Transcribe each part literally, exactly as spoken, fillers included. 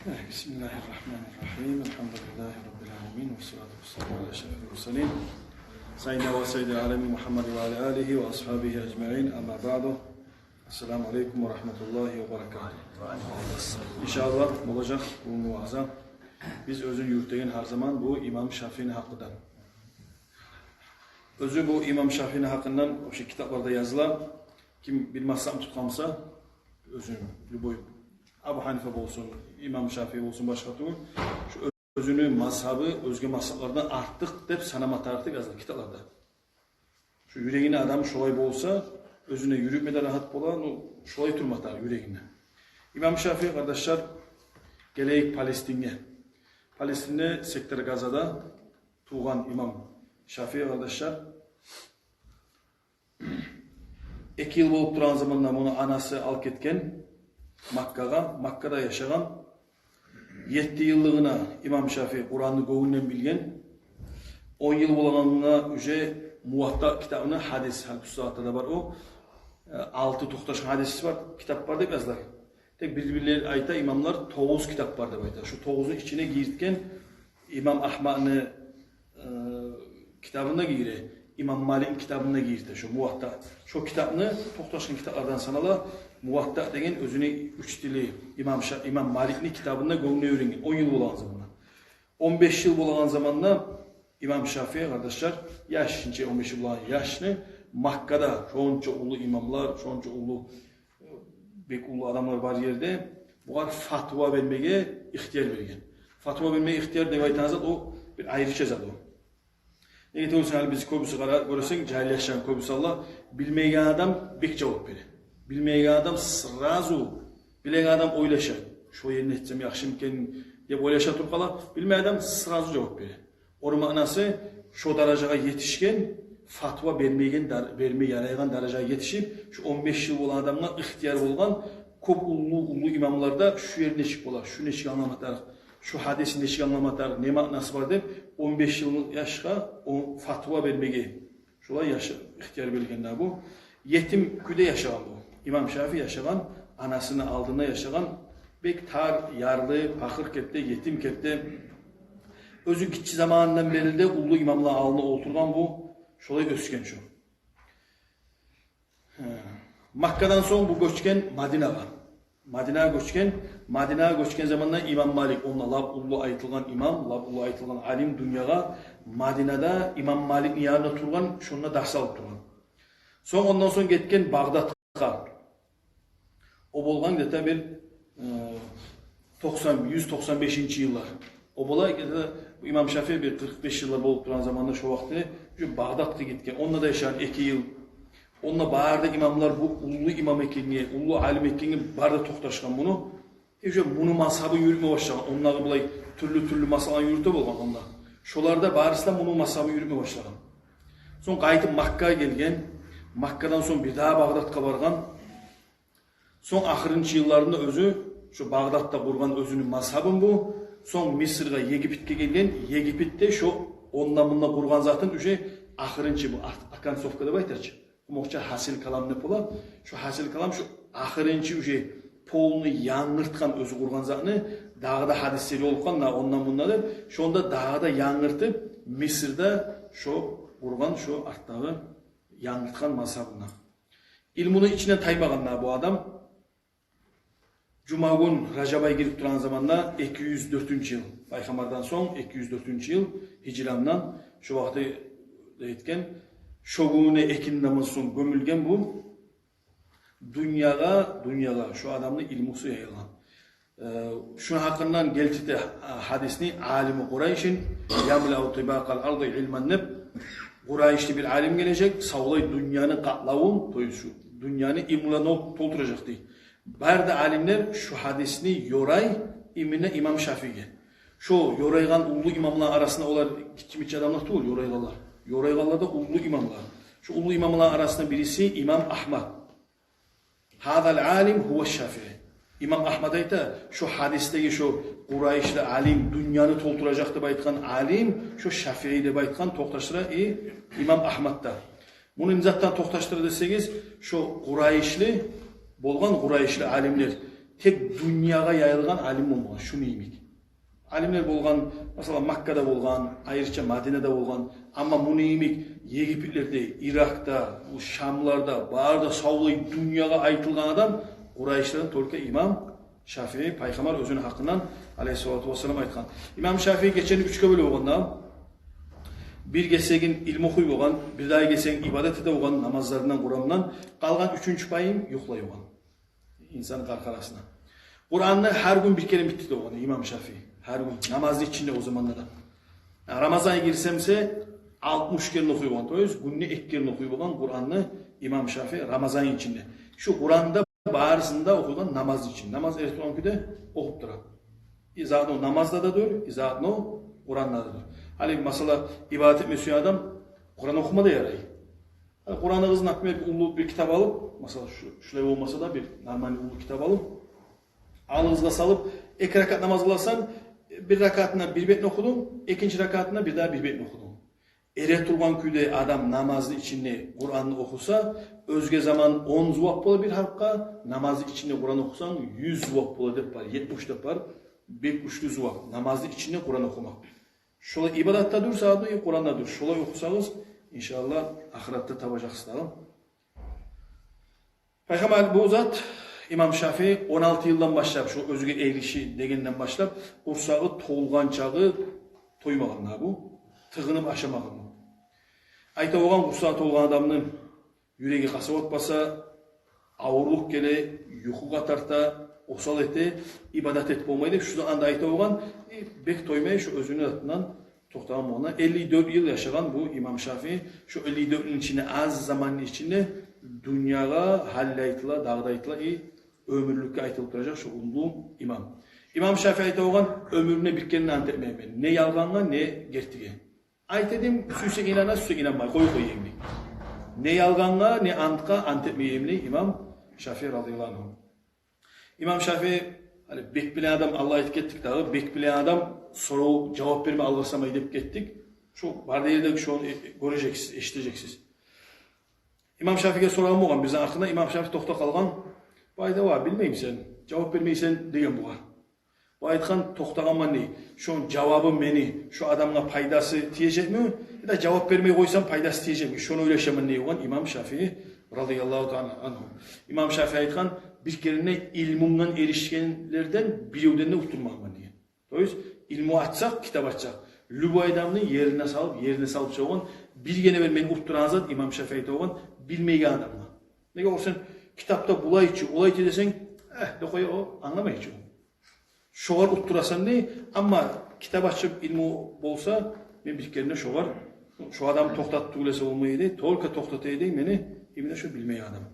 بسم الله الرحمن الرحيم. الحمد لله رب العالمين، والصلاة والسلام على أشرف المرسلين، سيدنا وسيد العالمين محمد وعلى آله وأصحابه أجمعين. أما بعد. السلام عليكم ورحمة الله وبركاته. Иншааллагь, болажакъ бу ваъза биз оьзюн юрютеген гьар заман бу имам Шафиини гьакъындан. Оьзю бу имам Шафиини гьакъындан вообще китапларда языла. Ким бир мазгьабны тутгъан буса, оьзюню, любой, Абу Гьанифа болсун, имам Шафии болсун, башгъа тюгюл, шу оьзюню мазгьабы оьзге мазгьаблардан артыкъ деп санама тарыкъ деп языла китапларда. Шу юрегинде адам шолай болса, оьзюне юрютме де рагьат бола, ну, шолай турма тарыкъ юрегинде. Имам Шафии, къардашлар, гелейик Палестинге. Палестинде, сектор Газада тувгъан имам Шафии, къардашлар, эки йыл болуп турагъан заманда муну анасы алып гетген Маккагъа, Маккада яшагъан. Етти йыллыгъына имам Шафии Къуранны гёнгюнден билген. Он йыл болагъангъа уже Муватта китабыны, гьадис, гьали бу сагьатда да бар о, э, алты токъташгъан гьадис бар, китап бар деп языла. Тек бир-бирлери айта, имамлар, тогъуз китап бар деп айта. Шу тогъузну ичине гиртген имам Агьмадны э, китабына гире, имам Маликни китабына гирте, шо Муватта. Шо китапны токъташгъан китаплардан санала, Муватта деген оьзюню учители имам Ша-, имам Маликни китабына гёнгюне уьйренген, он йыл болагъан заманда. Он беш йыл болагъан заманда имам Шафии, къардашлар, яш, шинче он беш йыл болагъан яшны Маккада шонча уллу имамлар, шонча уллу, э, бек уллу адамлар бар ерде бугъар фатва бермеге ихтияр берген. Фатва бермеге ихтияр деп айтагъан зат, о бир айрыча зат о. Неге тюгюл десенг, гьали биз кёбюсю къара-, гёресенг, жагьил яшланы кёбюсю, Аллагь, билмейген адам бек жавап бере. Билмейген адам сразу, билеген адам ойлаша, шо ерни этсем яхшымы экен деп ойлаша туруп къала. Билмейген адам сразу жавап бере. Ону маънасы, шо даражагъа етишген, фатва бермейген дар-, берме ярайгъан даражагъа етишип, шо он беш йыл болагъан адамгъа ихтияр болгъан, кёп уллу, уллу имамлар да шу ер нечик бола, шу нечик англама тарыкъ, шу гьадисни нечик англама тарыкъ, не маънасы бар деп, он беш йыл яшгъа о фатва бермеге, шолай яш-, ихтияр берилген де бу. Етим кюйде яшагъан бу. Имам Шафии яшагъан, анасыны алдында яшагъан, бек тар, ярлы, пакъыр кепде, етим кепде. Оьзю гиччи заманындан берли де уллу имамланы алдында олтургъан бу, шолай оьсген шу. Гьа. Маккадан сонг бу гёчген Мадинагъа. Мадинагъа гёчген. Мадинагъа гёчген заманда имам Малик, онда лап уллу айтылгъан имам, лап уллу айтылгъан алим дюньягъа, Мадинада имам Маликни янында тургъан, шонда дарс алып тургъан. Сонг, ондан сонг гетген Багъдатгъа. О болгъан где-то бир, э, токъсан, юз токъсан бешинчи йыллар. О бола где-то, бу имам Шафии бир къыркъ беш йыллар болуп турагъан заманда, шо вакъти уже Багъдатгъа гетген. Онда да яшагъан эки йыл. Онда бары да имамлар, бу уллу имам экенге, уллу алим экенге бары да токъташгъан муну. И уже муну мазгьабын юрютме башлагъан. Ондагъы булай тюрлю-тюрлю масъаланы юрюте болгъан онда. Шолар да барысы да муну мазгьабын юрютме башлагъан. Сонг къайтып Маккагъа гелген. Маккадан сонг бир дагъы Багъдатгъа баргъан. Сонг ахырынчы йылларында оьзю шо Багъдатда къургъан оьзюню мазгьабын бу. Сонг Мисрге, Египетге гелген. Египетде шо онда-мунда къургъан затын уже ахырынчы, бу ак-, оконцовка деп айтарчы, къумукъча гьасил калам деп бола. Шо гьасил калам, шо ахырынчы уже полный янгыртгъан оьзю къургъан затны, дагъы да гьадислер ёлукъгъан да онда-мунда деп, шонда дагъы да янгыртып, Мисрде шо къургъан, шо артдагъы янгыртгъан мазгьабында. Илмуну ичинден таймагъан да бу адам. Жумагюн, Ражаб ай гирип турагъан заманда, эки юз дёртюнчю йыл, пайхаммардан сонг эки юз дёртюнчю йыл гьижрамдан, шо вакъти этген, шо гюню экинди намаздан сонг гёмюлген бу. Дюньягъа, дюньягъа шо адамны илмусу яйылгъан. Э, шуну гьакъындан гелтирте, а, гьадисни: «Алиму Къурайшин ямлау тибакъал арди илман», — деп, Къурайшли бир алим гележек, савлай дюньяны къатлавун, то есть шу дюньяны илмулар толтуражакъ дей. Бары да алимлер шу гьадисни ёрай, именно имам Шафииге. Шо ёрайгъан уллу имамланы арасында, олар гиччи-миччи адамлар тюгюл ёрайгъанлар. Ёрайгъанлар да уллу имамлар. Шо уллу имамланы арасында бириси имам Агьмад. «Гьазал алим гьува Шафии». Имам Агьмад айта, шо гьадисдеги шо Къурайшли алим, дюньяны толтуражакъ деп айтгъан алим, шо Шафии деп айтгъан, токъташдыра, э, имам Агьмад да. Муну не затдан токъташдыра десегиз, шо Къурайшли, болгъан Къурайшли алимлер, тек дюньягъа яйылгъан алим болмагъан, шуну йимик. Алимлер болгъан, масала, Маккада болгъан, айрыча Мадинада болгъан, амма муну йимик Египетлерде, Иракъда, бу Шамларда, барда савлай дюньягъа айтылгъан адам Къурайшлардан только имам Шафии, пайхаммар оьзюню гьакъындан, алейгьиссалату вассалам, айтгъан. Имам Шафии гечени уьчге бёле болгъан да, бир гесегин илму охуй болгъан, бирдагъы гесегин ибадат эте болгъан, намазларындан, Къуранындан, къалгъан уьчюнчю пайын юхлай болгъан. Инсан къаркъарасына. Къуранны гьар гюн бир керен битдире болгъан имам Шафии. Гьар гюн. Намазны ичинде о заманда да. Рамазан гирсе буса, алтмыш керен охуй болгъан. То есть гюнде эки керен охуй болгъан Къуранны имам Шафии Рамазан ичинде. Шу Къуранны да барысын да охуйгъан намазны ичинде. Намаз эрте тургъан кюйде охуп тура. И заодно намазда да дюр, и заодно Къуранны да дюр. Гьали, масала, ибадат этме сюе адам Къуран охума да ярай. Гьали Къураныгъызны, например, бир уллу бир китап алып, масала, шу, шулай болмаса да, бир нормальный уллу китап алып, алыгъызгъа салып, эки ракаат намаз къыласан, бир ракаатында бир бетни охудунг, экинчи ракаатында бирдагъы бир бетни охудунг. Эретургъан кюйде адам намазны ичинде Къуранны охуса, оьзге заман он зувап бола бир гьарпгъа, намазны ичинде Къуран охусанг, юз зувап бола деп бар, етмиш деп бар, бек гючлю зувап, намазны ичинде Къуран охумакъ. Шолай ибадат да дюр, заодно и Къуран да дюр. Шолай охусагъыз, иншааллагь, ахыратда табажакъсыз дагъы. Пайхаммар, бу зат, имам Шафии он алты йылдан башлап, шу оьзюне эриши дегенден башлап, къурсагъы толгъанчагъы тоймагъан да бу, тыгъынып ашамагъан бу. Айта болгъан, къурсагъы толгъан адамны юреги къасават баса, авурлукъ геле, юхугъа тарта, осал эте, ибадат этип болмай деп, шу заманда айта болгъан, э, бек тоймай, шу оьзюню затындан токътагъан болгъан. Элли дёрт йыл яшагъан бу имам Шафии. Шу элли дёрт йылны ичинде, аз заманны ичинде дюньягъа гьали де айтыла, дагъы да айтыла, и оьмюрлюкге айтылып туражакъ шу уллу имам. Имам Шафии айта болгъан: «Оьмюрюмде бир керен де ант этмегенмен, не ялгъангъа, не гертиге. Айта эдим, сюйсе инана, сюйсе инанмай, къоюп къоя эдим. Не ялгъангъа, не антгъа ант этмей эдим», — дей имам Шафии, радияллагьу ангьу. Имам Шафии, гьали, бек билеген адам, алда айтып гетдик дагъы, бек билеген адам сорав, жавап берме алгъасамай деп гетдик. Шу бары да ерде шону, э, гёрежексиз, эшитежексиз. Имам Шафииге сорагъан болгъан бир зат гьакъында, имам Шафии токътап къалгъан. Бу айта: «Ва, билмеймисен, жавап бермейсен», — деген бугъар. Бу айтгъан: «Токътагъанман, — дей, — шону жавабы мени шу адамгъа пайдасы тиежекми, яда жавап бермей къойсам, пайдасы тиежекми, шону ойлашаман», — дей болгъан имам Шафии, радияллагьу таала ангьу. Имам Шафии айтгъан: «Бир керен де илмумдан эришгенлерден биревден де утдурмагъанман», — деген. То есть илму ачсакъ, китап ачсакъ, любой адамны ерине салып, ерине салып чыгъагъан, бир гене бир мени утдурагъан зат, имам Шафии айта болгъан, билмейген адамгъа. Неге, о сен китапда булай чы, олай чы десенг, э, докъой, о англамай чы. Шогъар утдурасан, дей, амма китап ачып илму болса, мен бир керен де шогъар, шо адам токътатып тюгюл эсе болмай эди, только токътата эди мени именно шо билмейген адам.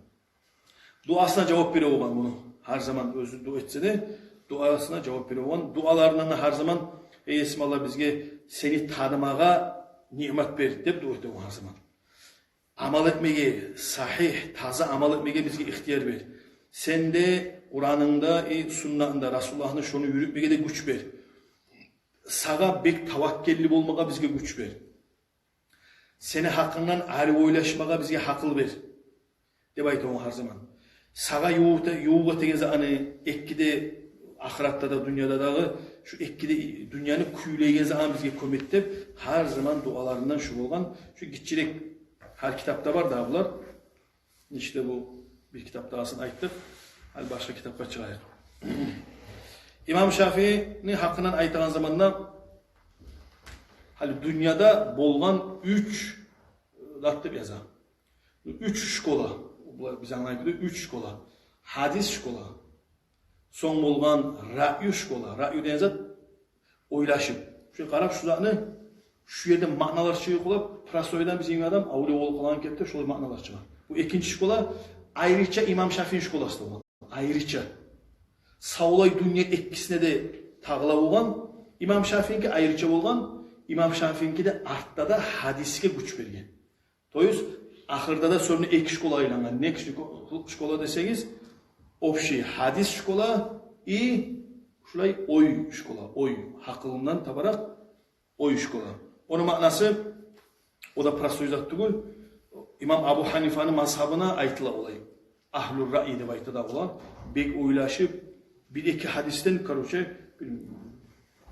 Дуасына жавап бере болгъан муну. Гьар заман оьзю дуа этсе де, дуасына жавап бере болгъан. Дуаларындан да гьар заман: «Эй Есим Аллагь, бизге сени танымагъа ниъмат бер», — деп дуа эте болгъан гьар заман. «Амал этмеге, сагьигь, таза амал этмеге бизге ихтияр бер. Сен де Къуранынг да, э, суннатынг да, Расулуллагьны, шону юрютмеге де гюч бер. Сагъа бек таваккелли болмагъа бизге гюч бер. Сени гьакъынгдан арив ойлашмагъа бизге гьакъыл бер», — деп айта болгъан гьар заман. «Сагъа ювукъ, ювукъ этеген затны, экиде, ахыратда да, дюньяда дагъы, шу экиде дюньяны кюйлейген затны бизге кёмек», — деп, гьар заман дуаларындан шу болгъан. Шу гиччирек, гьар китапда бар да булар. Ишде бу бир китап дагъысын айтдыкъ. Гьали башгъа китапгъа чыгъайыкъ. Имам Шафиини гьакъындан айтагъан заманда, гьали дюньяда болгъан уьч зат деп яза. Уьч школа. Булар биз англайгъан кюйде уьч школа. Гьадис школа. Сонг болгъан раъю школа. Раъю деген зат — ойлашып. Шо къарап, шу затны, шу ерден маъналар чыгъып къалып, простой адам, бизин адам авлия болуп къалагъан кепде шолай маъналар чыгъа. Бу экинчи школа, айрыча имам Шафиини школасы да болгъан. Айрыча. Савлай дюнья экисине де тагъыла болгъан. Имам Шафииники айрыча болгъан. Имам Шафииники де артда да гьадисге гюч берген. То есть ахырда да сёню эки школа айлангъан. Не шко-, школа десегиз, общий гьадис школа и шулай ой школа, ой, гьакъылындан табаракъ ой школа. Ону маънасы, о да простой зат тюгюл. Имам Абу Гьанифаны мазгьабына айтыла олай. Агьлу раъй деп айта да олар. Бек ойлашып, бир-эки гьадисден, короче, бир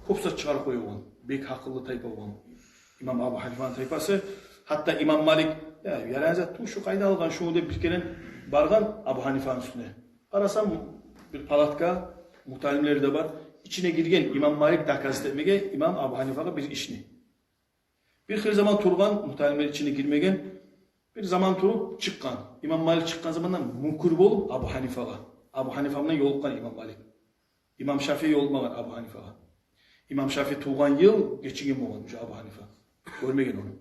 кёп зат чыгъарып къоя болгъан. Бек гьакъыллы тайпа болгъан имам Абу Гьанифаны тайпасы. Гьатта имам Малик: «Я, ярай зат тюгюл, шу къайдан алгъан шуну», — деп бир керен баргъан Абу Гьанифаны уьстюне. Къарасам, бир палатка, муталимлер де бар. Ичине гирген имам Малик доказать этмеге имам Абу Гьанифагъа бир ишни. Бир хыйлы заман тургъан, муталимлер ичине гирмеген. Бир заман туруп чыкъгъан. Имам Малик чыкъгъан заманда мюнкюр болуп Абу Гьанифагъа, Абу Гьанифа булан ёлукъгъан имам Малик. Имам Шафии ёлукъмагъан Абу Гьанифагъа. Имам Шафии тувгъан йыл гечинген болгъан уже Абу Гьанифа. Гёрмеген ону.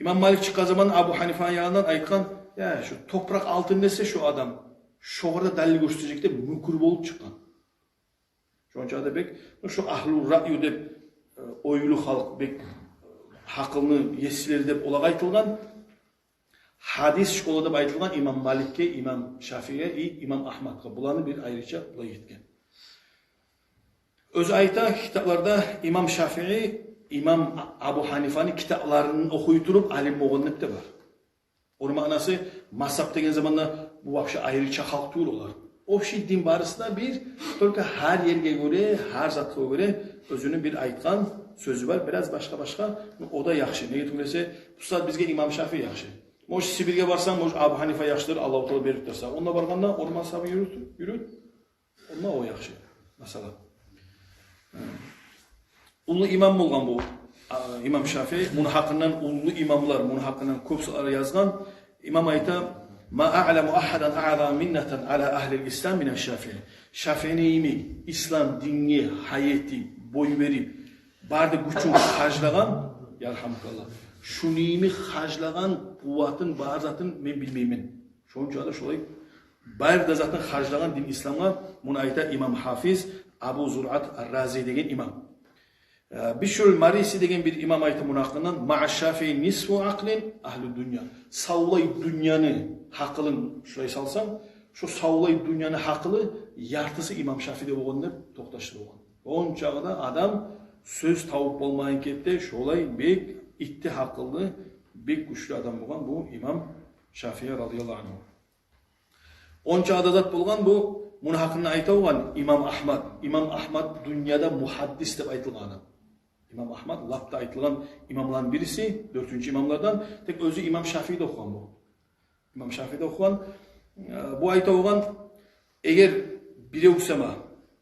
Имам Малик чыкъгъан заман Абу Гьанифаны янындан айтгъан: «Я, шу топуракъ алтын десе шу адам, шогъар да далил гёрсетежек», — деп, мюнкюр болуп чыкъгъан. Шонча да бек, ну, шу агьлу раъю деп, э, ойлу халкъ, бек, э, гьакъылны есилери деп олагъа айтылгъан. Гьадис школа деп айтылгъан имам Маликге, имам Шафииге и имам Агьмадгъа. Буланы бир айрыча булай этген. Оьзю айта китапларда, имам Шафии имам Абу Гьанифаны китапларын охуй туруп алим болгъан деп де бар. Ону маънасы, мазгьаб деген заманда бу вообще айрыча халкъ тюгюл олар. Общий дин барысы да бир, только гьар ерге гёре, гьар затгъа гёре оьзюню бир айтгъан сёзю бар, бираз башгъа-башгъа. Ну, о да яхшы. Неге тюгюл эсе, бу сагьат бизге имам Шафии яхшы. Может, Сибирьге барсанг, может, Абу Гьанифа яхшыдыр, Аллагьу Таала берип турса. Онда баргъанда ону мазгьабын юрют, юрют. Онда о яхшы. Масала. Уллу имам болгъан бу, а, имам Шафии. Муну гьакъындан уллу имамлар, муну гьакъындан кёп затлар язгъан. Имам айта: «Ма аъламу агьадан аъзама миннатан ала агьлил ислам мина Шафии». Шафиини йимик ислам динге гьайат этип, бой берип, бары да гючюн харжлагъан, ярхамукаллагь, шуну йимик харжлагъан, къуватын, бар затын мен билмеймен. Шонча да шолай бары да затын харжлагъан дин исламгъа. Муну айта имам гьафиз Абу Зуръат ар-Рази деген имам. Э, Бишрул Мариси деген бир имам айта муну гьакъындан: «Маъа Шафии нисфу акълин агьлу дунья». Савлай дюньяны гьакъылын шулай салсанг, шо савлай дюньяны гьакъылы яртысы имам Шафииде болгъан деп токъташдыргъан. Ончакъы да адам сёз табып болмайгъан кепде, шолай бек итти гьакъыллы, бек гючлю адам болгъан бу имам Шафии радияллагьу ангьу. Ончакъы да зат болгъан бу, муну гьакъында айта болгъан имам Агьмад. Имам Агьмад дюньяда мугьаддис деп айтылгъан адам. Имам Агьмад лап да айтылгъан имамланы бириси, дёртюнчю имамлардан, тек оьзю имам Шафииде охугъан бу. Имам Шафииде охугъан, э, бу айта болгъан: «Эгер бирев сама,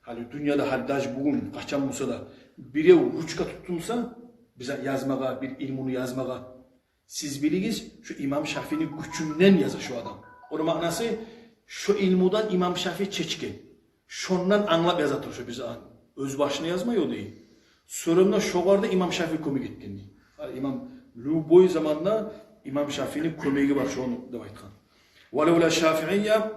гьали дюньяда, гьали даже бугюн къачан буса да, бирев ручка тутдумса, бизге язмагъа, бир илмуну язмагъа, сиз билигиз, шо имам Шафиини гючюнден яза шо адам». Ону маънасы, шо илмудан имам Шафии чечген. Шондан англап яза тура шо, биз ан-, оьз башына язмай о дей. Соревно шогъар да имам Шафии кёмек этген дей. Гьали имам, любой заманда имам Шафиини кёмеги бар шону деп айтгъан. «Валавла Шафиия,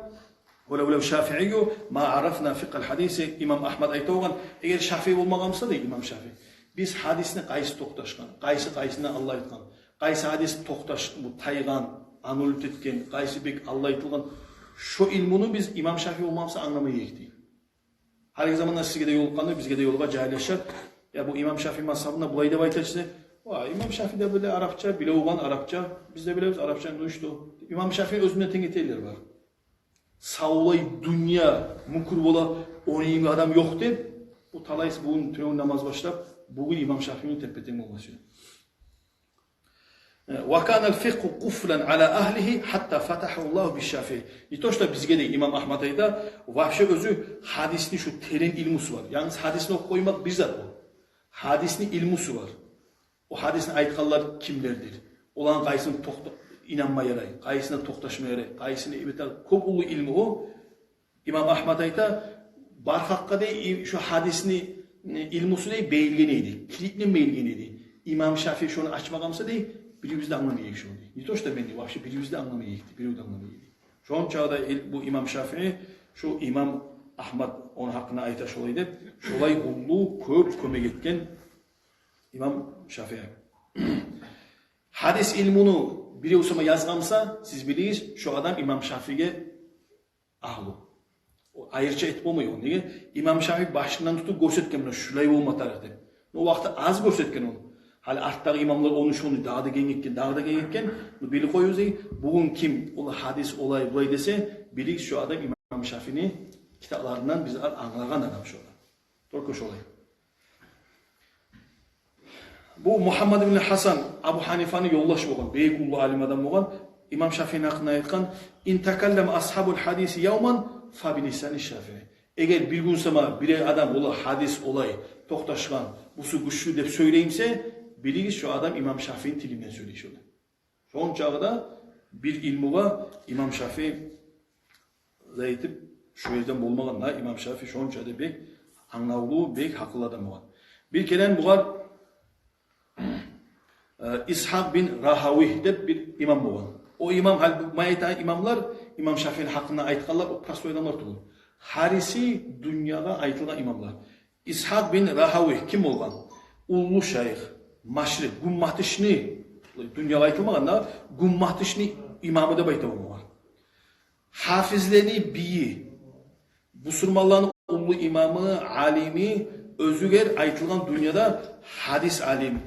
валавла Шафиию ма арафна фикъгьал гьадиси». Имам Агьмад айта болгъан: «Эгер Шафии болмагъан буса, — дей имам Шафии, — биз гьадисни къайсы токъташгъан, къайсы къайсына Аллагь айтгъан, къайсы гьадис токъташ-, бу тайгъан, аннулить этген, къайсы бек Аллагь айтылгъан, шо илмуну биз имам Шафии болмагъан буса англамай эдик», — дей. Гьалиги заманда сизге де ёлукъгъанда, бизге де ёлугъа, жагьиллер: «Я, бу имам Шафии мазгьабында булай деп айта чы». «Ва, имам Шафии де биле арапча, биле болгъан арапча, биз де билебиз арапча, ну и что?» Имам Шафиини оьзюне тенг этерлер бар. Савлай дюнья мюнкюр бола, ону йимик адам ёкъ деп, бу талайсыз бугюн тюнегюн намаз башлап, бугюн имам Шафиимен теппе-тенг болмас эди. Э, «Ва канал фикъгьу къуфлан ала агьлигьи гьатта фатагьагьуллагьу бишшафии». Не то что бизге, дей имам Агьмад айта, вообще оьзю гьадисни шу терен илмусу бар. Янгыз гьадисни охуп къоймакъ бир зат о. Гьадисни илмусу бар. О гьадисни айтгъанлар кимлердир? Оланы къайсына токъта-, инанма ярай, къайсына токъташма ярай, къайсына эбетер, кёп уллу илму о. Имам Агьмад айта, бар халкъгъа, дей, и-, шо гьадисни, э, илмусу, дей, берилген эди, килитни берилген эди. Имам Шафии шону ачмагъан буса, дей, биревюбюз де англамай эдик шону, дей. Не то что мен, дей, вообще биревюбюз де англамай эдик, бирев де англамай эди. Шончакъы да ил-, бу имам Шафии, шо имам Агьмад ону гьакъында айта шолай деп, шолай уллу, кёп кёмек этген имам Шафии. Гьадис илмуну бирев сама язгъан буса, сиз билигиз, шо адам имам Шафииге агьлу. О айрыча этип болмай ону. Неге? Имам Шафии башындан тутуп гёрсетген, муна шулай болма тарыкъ деп. Но вакъти аз гёрсетген ону. Гьали артдагъы имамлар ону шону дагъы да генг этген, дагъы да генг этген. Но билип къоюгъуз, дей, бугюн ким ол гьадис олай, булай десе, билигиз, шо адам имам Шафиини китапларындан биз ар-, англагъан адам шолар. Только шолай. Бу Мугьаммад ибн Гьасан Абу Гьанифаны ёлдашы болгъан, бек уллу алим адам болгъан. Имам Шафиини гьакъында айтгъан: «Ин такаллама асгьабул гьадиси явман фабилисани Шафии». Эгер бир гюн сама бир адам, олай гьадис олай токъташгъан, бусу гючлю деп сёйлей буса, билигиз, шо адам имам Шафиини тилинден сёйлей шону. Шончакъы да бир илмугъа имам Шафии зат этип, шо ерден болмагъан да, имам Шафии шончакъы да бек англавлу, бек гьакъыллы адам болгъан. Бир керен бугъар, э, Исгьакъ бин Рагьавий деп бир имам болгъан. О имам, гьали бу мен айтагъан имамлар, имам Шафиини гьакъында айтгъанлар, о простой адамлар тюгюл. Гьариси дюньягъа айтылгъан имамлар. Исгьакъ бин Рагьавий ким болгъан? Уллу шайых, Машрикъ, гюнбатышны, дюньягъа айтылмагъан да, гюнбатышны имамы деп айта болгъан. Гьафизлени бийи, бусурманланы уллу имамы, алими, оьзюгер айтылгъан дюньяда гьадис алим,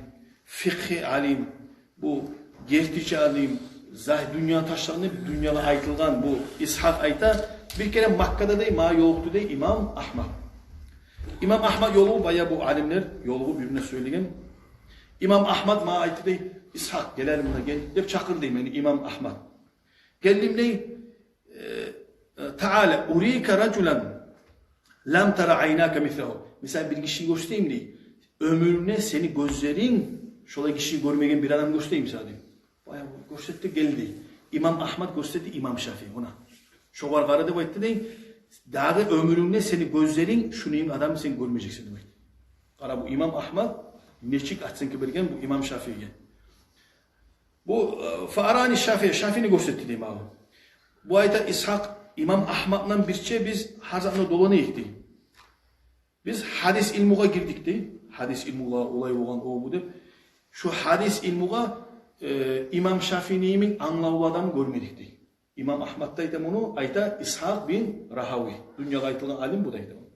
фикъгьи алим, бу гертичи алим, загь-, дюньяны ташлагъан, дюньяда айтылгъан бу Исгьакъ айта: «Бир керен Маккада, дей, магъа ёлукъду, дей, имам Агьмад». Имам Агьмад ёлугъуп, бая бу алимлер ёлугъуп, бир-бирине сёйлеген. Имам Агьмад магъа айтды, дей: «Исгьакъ, гел гьали мунда, гел», — деп чакъырды, дей, мени имам Агьмад. Гелдим, дей, э, э, «Таала урика ражулан лам тара айнака мислагьу». Мен сагъа бир гишини гёрсетейим, дей. Оьмюрюнгде сени гёзлеринг шолай гишини гёрмеген бир адам гёрсетейим сагъа, дей. Баягъы гёрсетди, гелди. Имам Агьмад гёрсетди имам Шафии, муна. Шогъар къара деп айтды, дей. Дагъы оьмюрюнгде сени гёзлеринг шуну йимик адамны сен гёрмежексен деп айтды. Къара, бу имам Агьмад нечик оценка берген бу имам Шафииге. Бу, э, «Фаарани Шафии», Шафиини гёрсетди, дей, магъа. Бу айта: «Исгьакъ, имам Агьмаддан бирче биз гьар затны доланайыкъ», — дей. «Биз гьадис илмугъа гирдик», — дей. «Гьадис илмугъа олай болгъан, о, бу», — деп. «Шу гьадис илмугъа, э, имам Шафиини йимик англавлу адам гёрмедик», — дей. Имам Агьмад да айта муну, айта Исгьакъ бин Рагьавий. Дюньягъа айтылгъан алим бу да айта муну.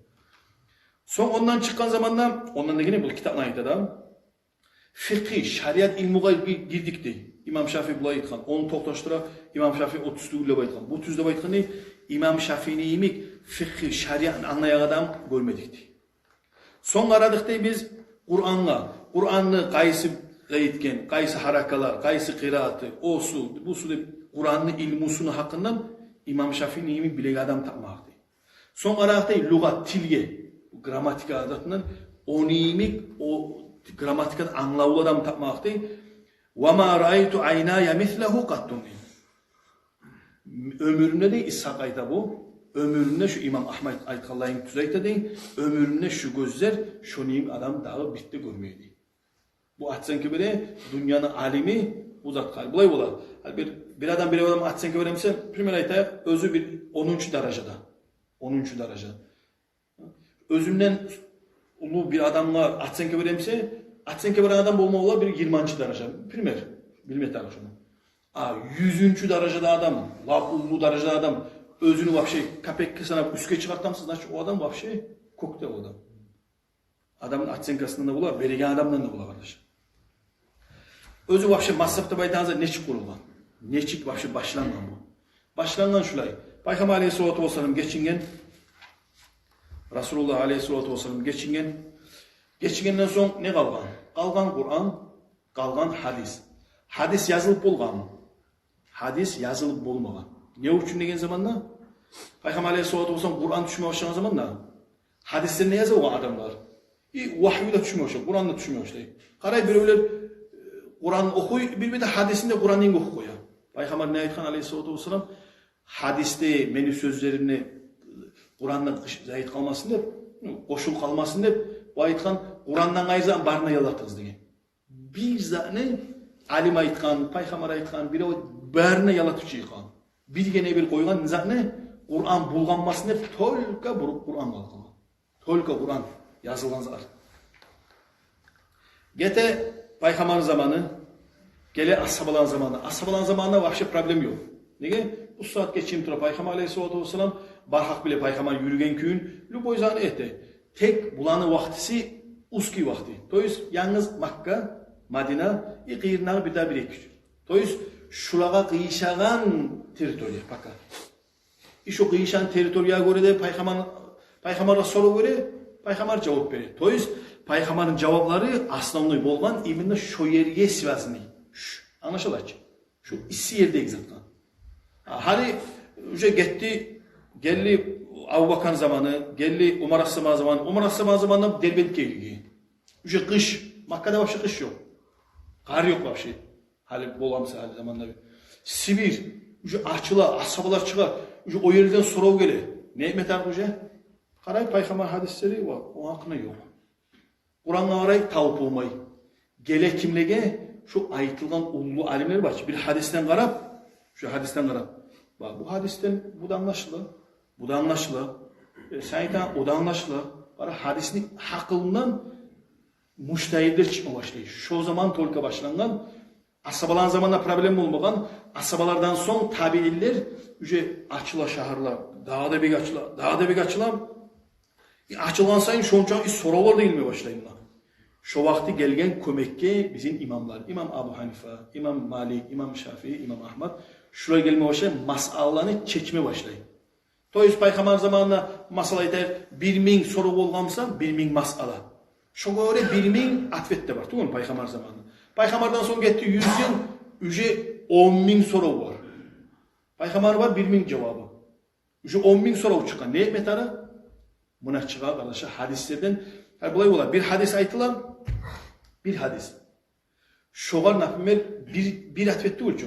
Сонг ондан чыкъгъан заманда, ондан дегени бу китапланы айта да, фикъгьи, шариат илмугъа ги-, гирдик, дей. Имам Шафии булай айтгъан, ону токъташдыра, имам Шафии о тюз тюгюл деп айтгъан, бу тюз деп айтгъан, дей. Имам Шафиини йимик фикъгьи, шариатны англайгъан адам гёрмедик, дей. Сонг къарадыкъ, дей, биз Къурангъа. Къуранны къайсы зат этген, къайсы гьаракалар, къайсы къирааты, осу, бусу деп Къуранны илмусуну гьакъындан имам Шафиини йимик билеген адам тапмадыкъ, дей. Сонг къарадыкъ, дей, лугъат, тилге, грамматика затындан, ону йимик, о грамматиканы англавлу адам тапмадыкъ, дей. «Ва ма раайту айная мислагьу къатту», — дей. Оьмюрюмде, дей, Исгьакъ айта бу, оьмюрюмде, шу имам Агьмад айтгъанлайын тюз айта, дей, оьмюрюмде шу гёзлер шону йимик адам дагъы бир де гёрмей, дей. Бу оценка бере дюньяны алими бу затгъа. Булай бола. Гьали бир, бир адам, бир адам оценка бере буса, пример айтайыкъ, оьзю бир онунчу даражада. Онунчу даражада. Оьзюнден уллу бир адамгъа оценка бере буса, оценка береген адам болма бола бир йигирманчы даража. Пример, билме тарыкъ шуну. А юзюнчю даражада адам, лап уллу даражада адам, оьзюню вообще капекге санап уьстге чыгъарта буса, значит, о адам вообще кёкде о адам. Адамны оценкасындан да бола, береген адамдан да бола, къардаш. Оьзю вообще мазгьаб деп айтагъан зат нечик къурулгъан? Нечик вообще башлангъан бу? Башлангъан шулай. Пайхаммар алейгьиссалату вассалам гечинген. Расулуллагь алейгьиссалату вассалам гечинген. Гечингенден сонг не къалгъан? Къалгъан Къуран, къалгъан гьадис. Гьадис язылып болгъанмы? Гьадис язылып болмагъан. Не учун деген заманда, Пайхаммар алейгьиссалату вассалам Къуран тюшме башлагъан заманда, гьадислени яза болгъан адамлар. И вагью да тюшме башлай, Къуран да тюшме башлай. Къарай, биревлер, э, Къуран охуй, бир-бирде гьадисни де, Къуранны да охуп къоя. Пайхаммар не айтгъан алейгьиссалату вассалам? Гьадисде мени сёзлеримни Къуранда къыш-, зайып къалмасын деп, ну, къошулуп къалмасын деп, бу айтгъан, Къурандан къайры затны барын да ялатыгъыз деген. Бир затны алим айтгъан, пайхаммар айтгъан, бирев, барын да ялатып чыкъгъан. Биргине бир къойгъан затны, Къуран булгъанмасын деп, только бир Къуран къалгъан. Только Къуран язылгъан зат. Гете пайхаммарны заманы, геле асгьабаланы заманы. Асгьабаланы заманында вообще проблем ёкъ. Неге? Бу сагьат гечинип тура пайхаммар алейгьиссалату вассалам, бар халкъ биле пайхаммар юрюген кюйню, любой затны эте. Тек буланы вакътиси узкий вакъти. То есть янгыз Макка, Мадина, и къыйырындагъы бир де бир-эки. То есть шулагъа къыйышагъан территория пока. шо къыйышгъан территориягъа гёре де пайхаммар, пайхаммаргъа сорав бере, пайхаммар жавап бере. То есть пайхаммарны жаваплары основной болгъан именно шо ерге связанный. Ш-, англашыла чы? Шо исси ердеги затгъа. А, гьали уже гетди, гелди Абубакарны заманы, гелди Умар асгьабаны заманы. Умар асгьабаны заманында Дербентге гелген. Уже къыш, Маккада вообще къыш ёкъ. Къар ёкъ вообще. Гьали боламса, гьали заманда бир. Сибирь уже ачыла, асгьабалар чыгъа, уже о ерден сорав геле. Не этме тарыкъ уже? Къарай, пайхаммар гьадислери ва о гьакъына ёкъ. Къурангъа къарай, табып болмай. Геле кимлеге? Шо айтылгъан уллу алимлер бар чы. Бир гьадисден къарап, шо гьадисден къарап. Ба, бу гьадисден бу да англашыла, бу да англашыла. Э, сен айтагъан, о да англашыла. Къара, гьадисни гьакъылындан мужтагьидлер чыкъма башлай. Шо заман только башлангъан. Асгьабаланы заманында проблема болмагъан. Асгьабалардан сонг табиинлер, уже ачыла шагьарлар. Дагъы да бек ачыла, дагъы да бек ачыла. Э, ачылгъан сайын шончакъы соравлар да гелме башлай муна. Шо вакъти гелген кёмекге бизин имамлар. Имам Абу Гьанифа, имам Малик, имам Шафии, имам Агьмад. Шулар гелме башлай, масъалаланы чечме башлай. То есть пайхаммар заманында, масала айтайыкъ, бир минг сорав болгъан буса, бир минг масъала. Шогъа гёре бир минг ответ де бар тюгюлмю пайхаммар заманында? Пайхаммардан сонг гетди юз йыл, уже он минг сорав бар. Пайхаммар бар бир минг жавабы. Уже он минг сорав чыкъгъан. Не этме тарыкъ? Муна чыгъа, къардашлар, гьадислерден. Гьа, булай бола. Бир гьадис айтыла, бир гьадис. Шогъар, например, бир, бир ответ тюгюл чю.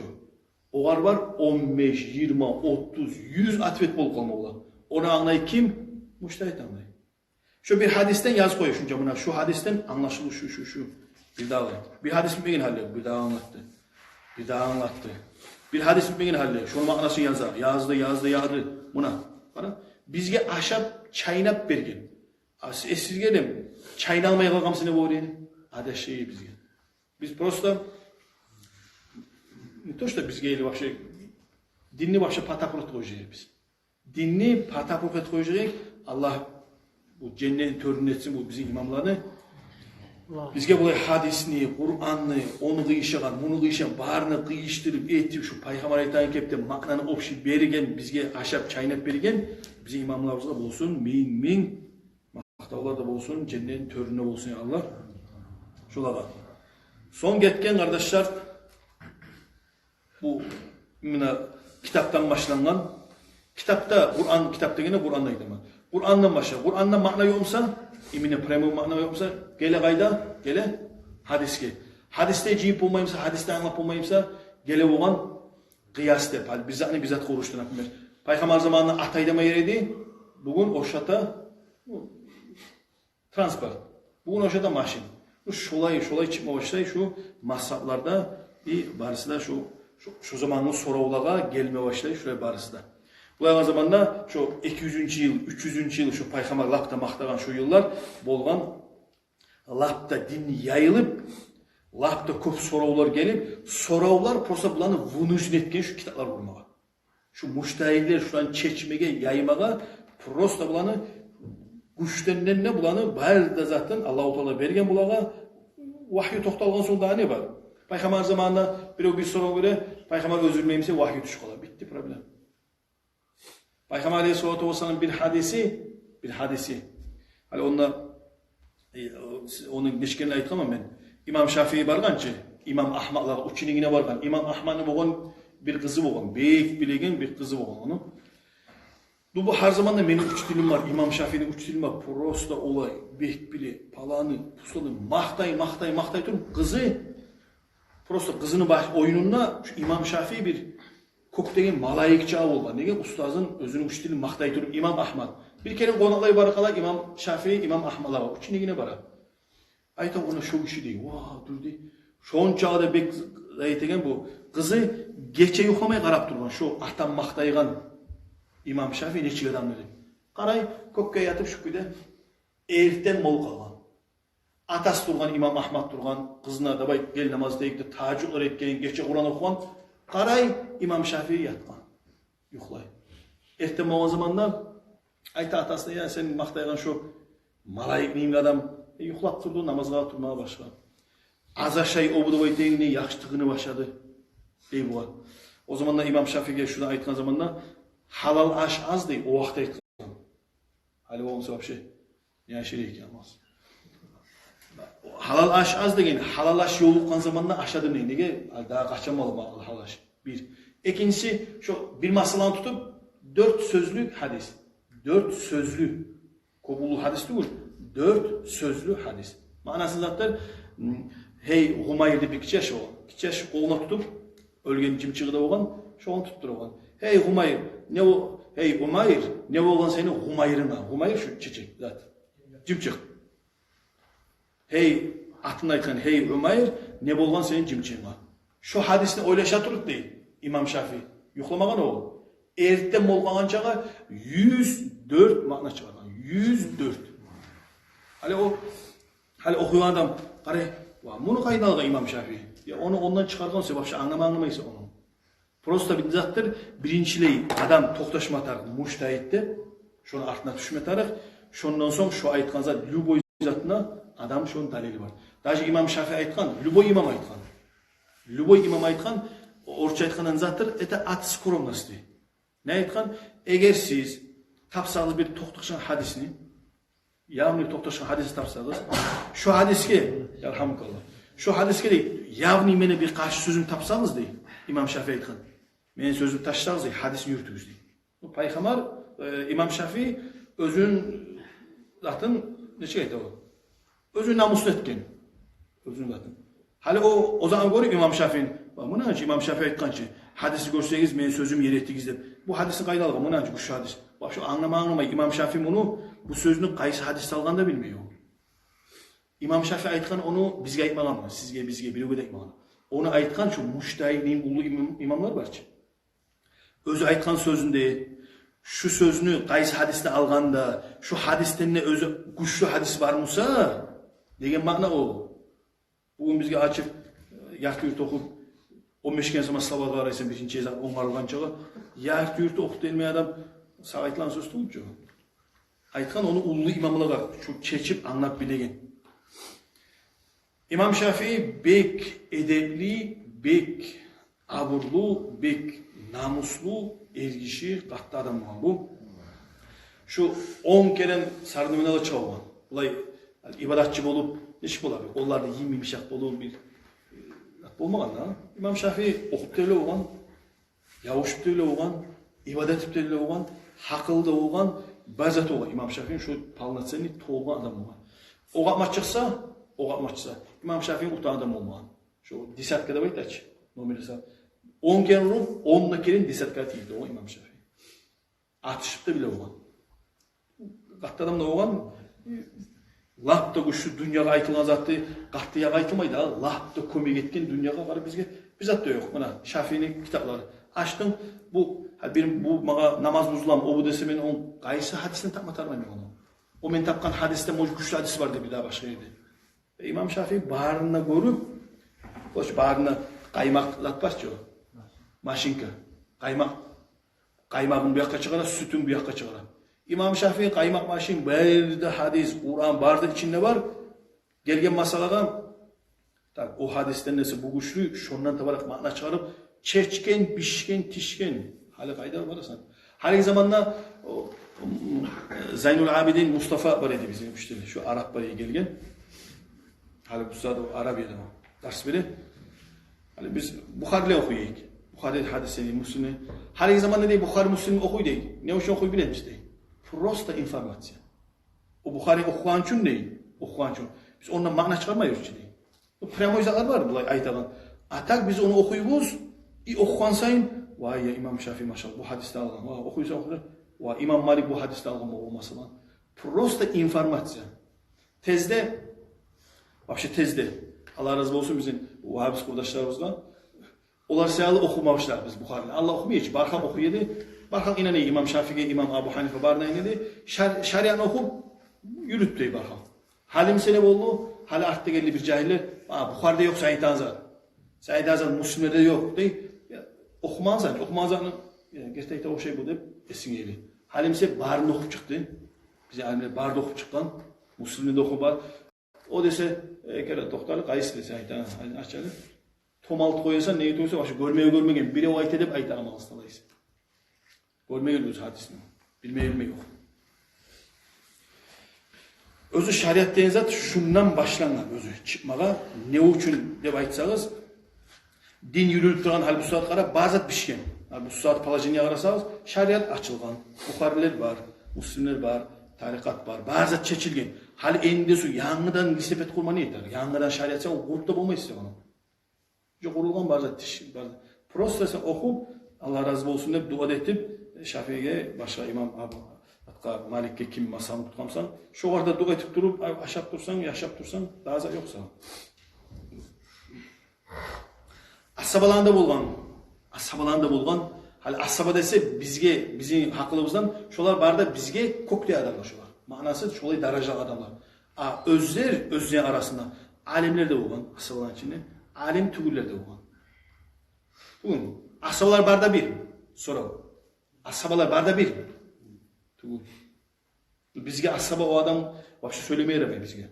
Огъар бар он беш, йигирма, отуз, юз ответ болуп къалма бола. Ону англай ким? Мужтагьид англай. Шо бир гьадисден язып къоя шунча, муна шу гьадисден англашылыв шу, шу, шу. Бирдагъы. Бир гьадис битмеген гьалда, бирдагъы англатды. Бирдагъы англатды. Бир гьадис битмеген гьалда, шону маънасын яза. Язды, язды, язды. Муна, къара. Бизге ашап, чайнап берген. А с-, э, сизге дем, чайналмай къалгъан буса не болур эди? Адашды бизге. Биз просто, не то что бизге, или вообще, динни вообще патапурат къоюп жиберебиз. Динни патапурат этип къоюп жиберген. Аллагь бу женнетни тёрюнде этсин бу бизин имамланы. Бизге булай гьадисни, Къуранны, ону къыйышагъан, муну къыйышагъан, барын къыйышдырып, этип, шу пайхаммар айтагъан кепде маънаны общий берген, бизге ашап, чайнап берген бизин имамларыбызгъа болсун минг-минг макътавлар да болсун, женнетни тёрюнде болсун, я Аллагь. Шолагъа. Сонг гетген, къардашлар, бу, именно, китапдан башлангъан. Китапда, Къуран, китап дегенде Къуранны айтаман. Къурандан башлап, Къурандан маъна ёкъ буса, именно прямой маъна ёкъ буса, геле къайда? Геле гьадисге. Гьадисде жыйып болмай буса, гьадисде англап болмай буса, геле болгъан къыяс деп. Гьали бир затны бир затгъа урушдур, например. Пайхаммар заманында ат айдама ярай эди, бугюн ошата транспорт. Бугюн ошата машин. Шу шолай, шолай чыкъма башлай шу мазгьапларда, и барысы да шу, шу, шу заманны соравлагъа гелме башлай, шулай барысы да. Булай къарагъан заманда шу эки юзюнчю йыл, уьч юзюнчю йыл, шу пайхаммар лап да макътагъан шу йыллар болгъан, лап да дин яйылып, лап да кёп соравлар гелип, соравлар просто буланы вынужден этген шу китаплар къурмагъа. Шу мужтагьидлер шуланы чечмеге, яймагъа, просто буланы гючленден де, буланы бары да затдан Аллагьу Таала берген булагъа. Вагью токъталгъан сонг дагъы не бар? Пайхаммар заманында бирев бир сорав бере, пайхаммар оьзю билмей буса, вагью тюшюп къала. Битди проблема. Пайхаммар алейгьиссалату вассалам бир гьадиси, бир гьадиси. Гьали онда Э, о, с-, ону нече керен айтгъанман мен. Имам Шафии баргъан чы, имам Агьмадлагъа ученикине баргъан. Имам Агьмадны болгъан бир къызы болгъан, бек билеген бир къызы болгъан ону. Ду, бу гьар заманда мени учителим бар, имам Шафиини учителим бар. Просто олай бек биле, паланы, пустаны, макътай, макътай, макътай туруп, къызы, просто къызыны баш-, оюнунда шу имам Шафии бир кёкдеги малайик чакъы болгъан. Неге? Устазын, оьзюню учителин макътай туруп имам Агьмад. Бир керен къонакълай бара къала имам Шафии имам Агьмадлагъа, ученикине бара. Айта, она шо гиши дей. Ва, дур дей. Шончакъы да бек зайып этеген бу. Къызы гече юхламай къарап тургъан шо атам макътайгъан имам Шафии нечик адам эди. Къарай, кёкге ятып шу кюйде эртен болуп къалгъан. Атасы тургъан, имам Агьмад тургъан, къызына: «Давай, гел, намаз этейик», — деп, тагьажжудлар этген, гече Къуран охугъан. Къарай, имам Шафии ятгъан, юхлай. Эртен болгъан заманда айта атасына: «Я, сен макътайгъан шо малайикни йимик адам, э, юхлап турду, намазгъа турмагъа башгъа. Аз ашай, обу да байтегине яхшы тыгъына башлады», — дей бугъар. О заманда имам Шафииге шуну айтгъан заманда, Гьалал аш аз дей, о вакъти айтгъан. Гьали болмаса вообще не ашар экен, алмаз. Гьалал аш аз деген, гьалал аш ёлукъгъан заманда ашады не? Неге? Гьали дагъы къачан болуп къалды гьалал аш? Бир. Экинчиси, шо бир масъаланы тутуп, дёрт сёзлюк гьадис. Дёрт сёзлюк. Кёп уллу гьадис тюгюл, дёрт сёзлюк гьадис. Маънасы заттыр, м, гьей Гьумайр деп бир гиччи яш болгъан. Гиччи яш къолуна тутуп, оьлген жымчыгъы да болгъан, шону тутуп тургъан. Гьей Гьумайр, не о, гьей Умайр, не болгъан сени Гьумайрынга? Гьумайр шу чечек зат. Жымчыкъ. Гьей, атын айтгъан, гьей Умайр, не болгъан сени жымчыгъынга? Шо гьадисни ойлаша туруп дей имам Шафии. Юхламагъан о. Эртен болгъанчагъа юз дёрт маъна чыгъаргъан. Юз дёрт. Гьали о, гьали охуйгъан адам къарай, ва, муну къайдан алгъан имам Шафии? Я ону ондан чыгъаргъан, сен вообще англама, англамайсан ону. Просто бир заттыр, биринчилей адам токъташма тарыкъ мужтагьид деп, шону артына тюшме тарыкъ. Шондан сонг шо айтгъан зат, любой затына адам шону далили бар. Даже имам Шафии айтгъан, любой имам айтгъан. Любой имам айтгъан, орусча айтгъандан заттыр, это от скромности. Не айтгъан? Эгер сиз тапсагъыз бир токъташгъан гьадисни, явный токъташгъан гьадисни тапсагъыз, шо гьадисге, ярхамукаллагь, шо гьадисге дей, явный мени бир къаршы сёзюм тапсагъыз дей, имам Шафии айтгъан, мени сёзюмню ташласагъыз дей, гьадисни юрютюгюз дей. Бу пайхаммар, э, имам Шафии оьзюн затын, нечик айта о? Оьзюн намусну этген. Оьзюн затын. Гьали о, о заман гёрюп имам Шафиини, ва муна чы имам Шафии айтгъан чы, гьадисни гёрсегиз, мени сёзюмню еритигиз деп. Бу гьадисни къайдан алгъан? Муна чы гючлю гьадис. Вообще англама, англамай. Имам Шафии муну, бу сёзню къайсы гьадисде алгъанын да билмей о. Имам Шафии айтгъан, ону бизге айтмагъан, сизге, бизге, биревге де айтмагъан. Ону айтгъан шу мужтагьид, уллу имам, имамлар бар чы. Оьзю айтгъан сёзюнде, шу сёзню къайсы гьадисде алгъанда, шу гьадисден де оьзю гючлю гьадис бар буса деген маъна о. Бугюн бизге ачып, э, ярты юрт охуп, он беш керен сама слова къарайсан, биринчи зат онгарылгъанчагъа, ярты юрт охуп да билмей адам, сагъа айтылагъан сёз тюгюл чю. Айтгъан ону уллу имамлагъа, шу чечип англап билеген. Имам Шафии бек эдепли, бек абурлу, бек намуслу эргиши, къатты адам болгъан бу. Шу он керен сарны миналла чыгъа болгъан. Булай ибадатчы болуп, нечик бола, бир къоллары йым-йымышакъ болуп, бир, э, зат болмагъан да. Имам Шафии охуп да биле болгъан, ябушуп да биле болгъан, ибадат этип де биле болгъан, гьакъылы да болгъан, бар заты болгъан. Имам Шафии шу полноценный, толгъан адам болгъан. Окъ атма чыкъса, окъ атма чыкъса, имам Шафии утагъан адам болмагъан. Шу десятка деп айта чы, номер сав. Он керен уруп, он да керен десятка тийип де о имам Шафии. Атышып да биле болгъан. Къатты адам да болгъан. Лап да гючлю дюньягъа айтылгъан затны къатты ягъа айтылмай да, лап да кёмек этген дюньягъа къарап бизге бир зат да ёкъ. Муна Шафиини китаплары. Ачдым, бу, гьа, бир, бу магъа намаз бузуламы, о бу десе, мен ону къайсы гьадисден тапма тарыкъман мен ону? О мен тапгъан гьадисден может гючлю гьадис бар деп бир дагъы башгъа ерде. Э, имам Шафии барын да гёрюп, хош, барын да, къаймакъ зат бар чы о, машинка, къаймакъ, къаймагъын бу якъгъа чыгъара, сютюн бу якъгъа чыгъара. Имам Шафии къаймакъ машин, бары да гьадис, Къуран, бары да ичинде бар. Гелген масъалагъа, так, о гьадисден эсе бу гючлю, шондан табаракъ маъна чыгъарып, чечген, бишген, тишген. Гьали къайда барасан? Гьалиги заманда о, м, Зайнул Абидин Мустафа бар эди бизин учитель, шу арап бар эди гелген. Гьали бу сагьат о Арабияда дарс бере. Гьали биз Бухариле охуй эдик. Бухари гьадисни, Муслимни. Гьалиги заманда дей Бухари, Муслимни охуй дей. Не учун охуй билемисиз дей? Просто информация. О Бухари охугъан учун дей, охугъан учун. Биз ондан маъна чыгъармайбыз чы дей. О прямой затлар бар булай айтагъан. А так биз ону охуйбуз, и охугъан сайын, вай, я имам Шафии, машаллагь, бу гьадисден алгъан. Вай, охуйсан, охуйсан, вай, имам Малик бу гьадисден алгъан болгъан, масала. Просто информация. Тезде, вообще тезде, Аллагь рази болсун бизин вагьабист къурдашларыбызгъа, олар саялы охума башладыкъ биз Бухарини. Аллагь, охумай эди чи, бары халкъ охуй эди. Бары халкъ инана эди имам Шафииге, имам Абу Гьанифа, барына инана эди. Шар-, шариатны охуп юрюдю бары халкъ. Гьали буса не болду? Гьали артда гелди бир жагьиллер: «А, Бухариде ёкъ сен айтагъан зат. Сен айтагъан зат Муслимлерде ёкъ», — дей. Я, охумагъан зат, охумагъан затны, я, герти айта ошай бу деп эсинге геле. Гьали буса барын да охуп чыкъды. Бизин алимлер барын да охуп чыкъгъан. Муслимни де охуп бар. О десе, э, геле, токътагъыз, къайсы десе, айта, ай-, ачалы. Томалт къоясан, неге тюгюл эсе, вообще гёрмеге гёрмеген, бирев айта деп айта амалсыз талайсыз. Гёрмеген оьзю гьадисни. Билмей, билмей ёкъ. Оьзю шариат деген зат шундан башлангъан оьзю чыкъмагъа. Не учун деп айтсагъыз, дин юрюлюп турагъан гьали бу сагьат къарап, бары зат бишген. Гьали бу сагьат положение къарасагъыз, шариат ачылгъан. Бухарилер бар, муслимлер бар, тарикъат бар, бары зат чечилген. Гьали энди су янгыдан велосипед къурма не этер? Янгыдан шариат сен къуруп да болмайсыз ону. Уже къурулгъан бары зат, тиш, бары зат. Просто сен охуп, Аллагь рази болсун деп, дуа да этип, Шафиге, башгъа имам Абу, гьатта Маликге, ким мазгьабны тутгъан бусанг, шогъар да дуа этип туруп, а-, ашап турсанг, яшап турсанг, дагъы зат ёкъ сагъа. Асгьабаланы да болгъан, асгьабаланы да болгъан. Гьали асгьаба десе, бизге, бизин гьакъылыбыздан, шолар бары да бизге кёкдей адамлар шолар. Маънасы, шолай даражалы адамлар. А оьзлер, оьзлени арасында алимлер де болгъан, асгьабаланы ичинде алим тюгюллер де болгъан. Бугюн асгьабалар бары да бир, сорав. Асгьабалар бары да бир тюгюл. Бизге асгьаба о адам вообще сёйлемеге ярамай бизге.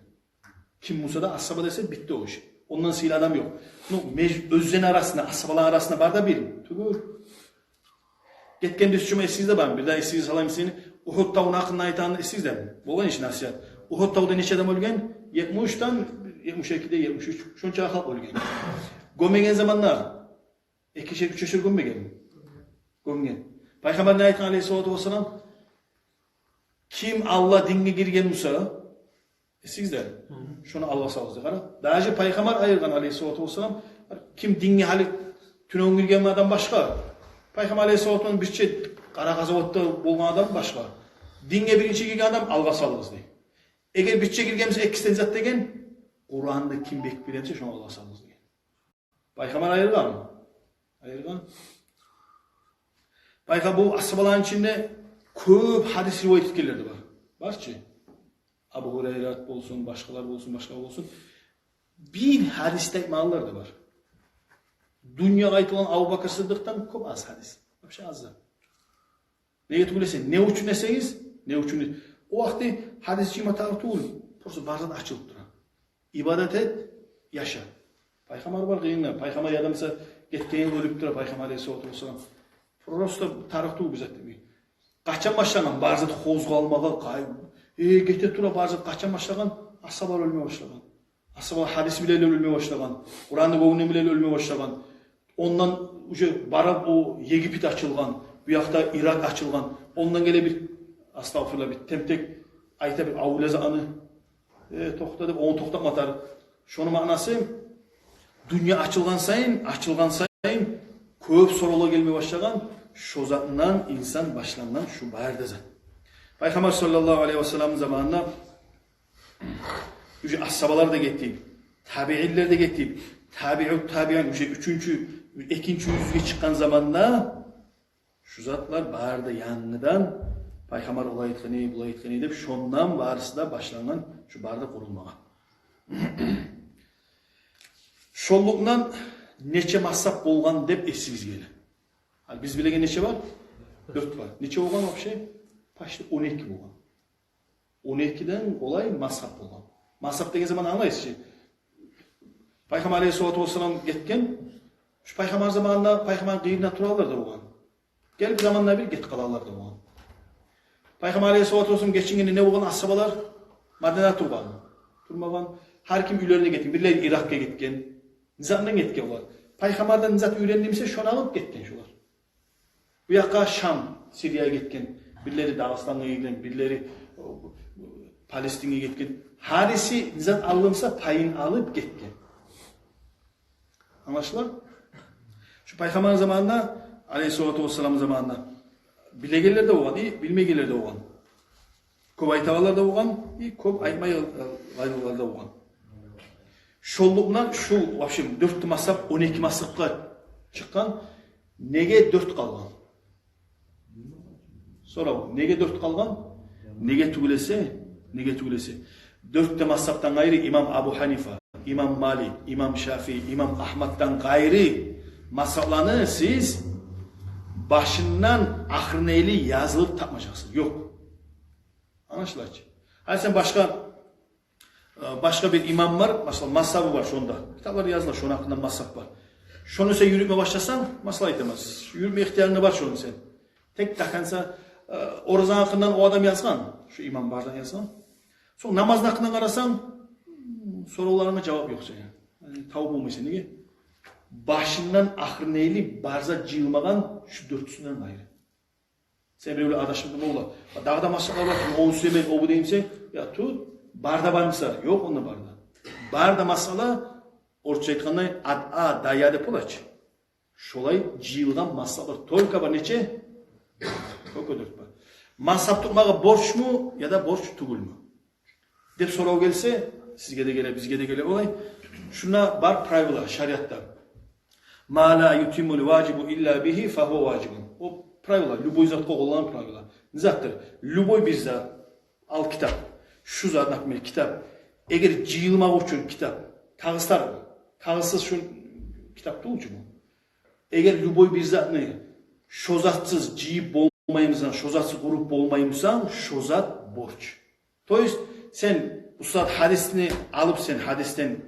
Ким буса да асгьаба десе, битди о иш. Ондан сыйлы адам ёкъ. Ну, меж-, оьзлени арасында, асгьабаланы арасында бары да бир тюгюл. Гетген дюз чума эсигизде бармы? Бир дагъы эсигизге салайым сизин. Угьуд тавну гьакъында айтагъанны эсигизде? Болгъан иш насигьат. Угьуд тавда нече адам оьлген? Етмиш уьчден, етмиш экиде, етмиш уьч. Шонча халкъ оьлген. Гёмеген заманда экишер, уьчешер гёммегенми? Гёмген. Пайхаммар не айтгъан, алейгьиссалату вассалам? Ким алда динге гирген буса, эсигизде, шону алгъа салыгъыз деп. Къара, даже Пайхаммар айыргъан, алейгьиссалату вассалам, ким динге гьали тюнегюн гирген адам башгъа, Пайхаммар алейгьиссалату вассалам бирче къара къазаватда болгъан адам башгъа. Динге биринчи гирген адам алгъа салыгъыз дей. Эгер бирче гирген буса, экисинден зат деген, Къуранны ким бек биле буса, шону алгъа салыгъыз деген. Пайхаммар айыргъанмы? Айыргъан. Пайха-, бу асгьабаланы ичинде кёп гьадис риваят этгенлер де бар. Бар чы. Абу Гьурайрат болсун, башгъалар болсун, башгъалар болсун. Бир гьадис де айтмагъанлар да бар. Дюньягъа айтылгъан Абу Бакр Сыддыкъдан кёп аз гьадис. Вообще аз зат. Неге тюгюл эсе, не учун эсегиз, не учун? О вакъти гьадис жыйма тарыкъ тюгюл, просто бар зат ачылып тура. Ибадат эт, яша. Пайхаммар бар къырыйынгда, Пайхаммар яда буса гетген йыл оьлюп тура Пайхаммар алейгьиссалату вассалам. Просто тарыкъ тюгюл бир зат демей. Къачан башлагъан бар зат къозгъалмагъа, къай-, э, гете тура бар зат, къачан башлагъан? Асгьабалар оьлме башлагъан. Асгьабалар гьадис биле оьлме башлагъан. Къуранны гёнгюнден биле оьлме башлагъан. Ондан уже барып о Египет ачылгъан, бу якъда Ирак ачылгъан. Ондан геле бир, астагъфируллагь, бир тентек айта бир авлеза аны. Э, токъта деп, ону токътатма тарыкъ. Шону маънасы, дюнья ачылгъан сайын, ачылгъан сайын кёп соравлар гелме башлагъан. Шо затындан инсан башлангъан шу бары да зат. Пайхаммар саллаллагьу алайгьи васалламны заманында уже асгьабалар да гетди, табиинлер де гетди, табиу табиин, уже уьчюнчю, экинчи юзге чыкъгъан заманда шу затлар бары да янгыдан, Пайхаммар олай айтгъан эди, булай айтгъан эди деп, шондан барысы да башлангъан, шу бары да къурулмагъа. Шоллукъдан нече мазгьаб болгъан деп эсигизге геле? Гьали биз билеген нече бар? Дёрт бар. Нече болгъан вообще? Почти он эки болгъан. Он экиден къолай мазгьаб болгъан. Мазгьаб деген заман англайсыз чы. Пайхаммар алейгьиссалату вассалам гетген, шу Пайхаммар заманында Пайхаммар къырыйында туралар да болгъан. Гелип заманда бир гетип къалалар да болгъан. Пайхаммар алейгьиссалату вассалам гечингенде не болгъан? Асгьабалар Мадинада тургъан, турмагъан. Гьар ким уьйлерине гетген. Бирлери Иракъгъа гетген. Не затдан гетген олар? Пайхаммардан не зат уьйренди буса, шону алып гетген шолар. Бу якъгъа Шам, Сириягъа гетген, бирлери Дагъыстангъа гетген, бирлери, о, Палестинге гетген. Гьариси не зат алды буса, пайын алып гетген. Англашыла? Шу Пайхаммар заманында, алейгьиссалату вассалам заманында билегенлер де болгъан, и билмейгенлер де болгъан. Кёп айтагъанлар да болгъан, и кёп айтмай къайрылгъанлар да болгъан. Шоллукъдан шу, вообще, дёрт де мазгьаб он эки мазгьабгъа чыкъгъан. Неге дёрт къалгъан? Сорав, неге дёрт къалгъан? Неге тюгюл эсе, неге тюгюл эсе, дёрт де мазгьабдан къайры, имам Абу Гьанифа, имам Малик, имам Шафии, имам Агьмаддан къайры мазгьабланы сиз башындан ахырына ерли язылып тапмажакъсыз. Ёкъ. Англашыла чы. Гьали сен башгъа, э, башгъа бир имам бар, масала, мазгьабы бар шонда. Китаплар языла, шону гьакъында мазгьаб бар. Шону сен юрютме башласанг, масала айтаман, юрютме ихтиярынг да бар шону сен. тек до конца, э, оразаны гьакъындан о адам язгъан, шу имам Бардан язгъан. Сонг намазны гьакъындан къарасанг, м, соравларынга жавап ёкъ сени. Яни, тавуп болмайсан, неге? Башындан ахырына ерли бар зат жыйылмагъан шу дёртюсюнден къайры. Сен биревлер адашып турма, ола, дагъы да масъалалар бар, ону сюемен, о бу деймсе, я тут, Барда бармыса? Ёкъ, онда Барда. Барда масъала, орусча айтгъанда, ад-а дая деп бола чы. Шолай жыйылгъан масъалалар только бар, нече? Только дёрт бар. Мазгьаб тутмагъа борчму яда борч тюгюлмю деп сорав гелсе, сизге де геле, бизге де геле олай. Шунда бар правила шариатда. Ма ла ютиммул важибу илла бигьи фагьува важибун. О правила, любой затгъа къоллангъан правила. Не затдыр? Любой бир зат, ал китап. Шу зат, например, китап. Эгер жыйылмакъ учун китап, кагъызлар, кагъызсыз шу китап тюгюл чю бу. Эгер любой бир затны шо затсыз жыйып болмаймысан, шо затсыз къуруп болмаймысан, шо зат борч. То есть сен устад гьадисни алып, сен гьадисден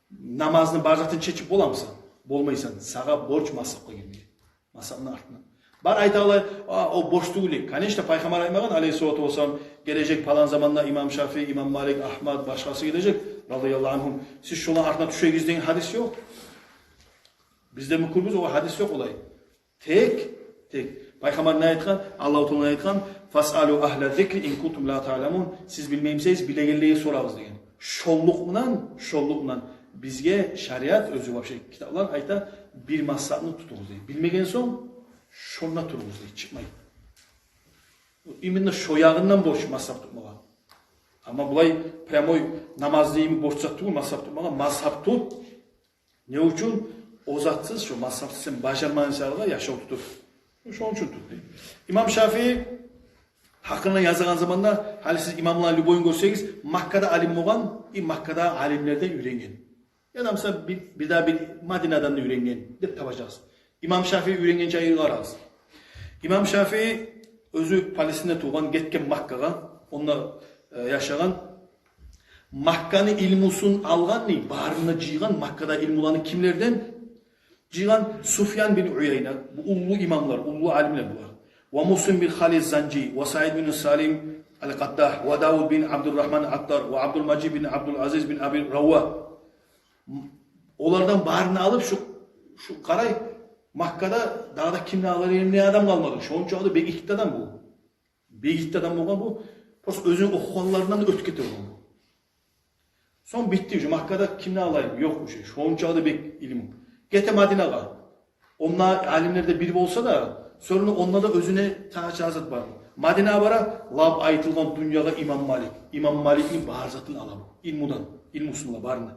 намазны бар затын чечип боламысан? Болмайсан. Сагъа борч мазгьабгъа гирмеге. Мазгьабны артына. Бар айта олар, а, о борч тюгюл. Конечно, пайхаммар айтмагъан, алейгьиссалату вассалам, гележек палан заманда имам Шафии, имам Малик, Агьмад, башгъасы гележек, радияллагьу ангьум, сиз шоланы артына тюшегиз деген гьадис ёкъ. Бизде мюкюрбюз, о гьадис ёкъ олай. Тек, тек пайхаммар не айтгъан? Аллагьу Таала айтгъан: «Фасъалу агьла зикри ин кунтум ла таъламун». Сиз билмеймисегиз, билегенлеге сорагъыз деген. Шоллукъ булан, шоллукъ булан бизге шариат оьзю, вообще китаплар айта, бир мазгьабны тутугъуз дей. Билмеген сонг, шонда туругъуз дей, чыкъмай. Именно шо ягъындан борч мазгьаб тутмагъа. Амма булай прямой намазны йимик борч зат тюгюл мазгьаб тутмагъа, мазгьаб тут. Не учун? О затсыз, шо мазгьабсыз сен бажармайсан сагъа яшав тутуп. Шону учун тут дей. Имам Шафии гьакъында язагъан заманда, гьали сиз имамланы любойун гёрсегиз, Маккада алим болгъан, и Маккада алимлерден уьйренген. Яда, мисал, бир, бир дагъы бир Мадинадан да уьйренген деп табажакъсыз. Имам Шафии уьйренген жайын къарагъыз. Имам Шафии оьзю Палестинде тувгъан, гетген Маккагъа, онда, э, яшагъан. Макканы илмусун алгъан, не, барын да жыйгъан, Маккада илмуланы кимлерден жыйгъан? Суфьян бин Уяйна, бу уллу имамлар, уллу алимлер булар. Ва Муслим бин Халид Занжи, ва Саид бин Салим ал-Къаддагь, ва Давуд бин Абдуррагьман Аттар, ва Абдулмажид бин Абдулазиз бин Аби Равва. Олардан барын алып, шу, шу къарай, Маккада дагъы да кимни алар, эмне адам къалмады. Шончакъы да бек итти адам бу. Бек итти адам болгъан бу. Просто оьзюню охугъанларындан оьтюп гете болгъан бу. Сонг битди уже, Маккада кимни алайым? Ёкъ уже. Шончакъы да бек илму. Гете Мадинагъа. Онда алимлер де бир болса да, сорну онда да оьзюне тангача зат бар. Мадинагъа бара, лап айтылгъан дюньягъа имам Малик. Имам Маликни бар затын ала бу. Илмудан, илмусун ала барын да.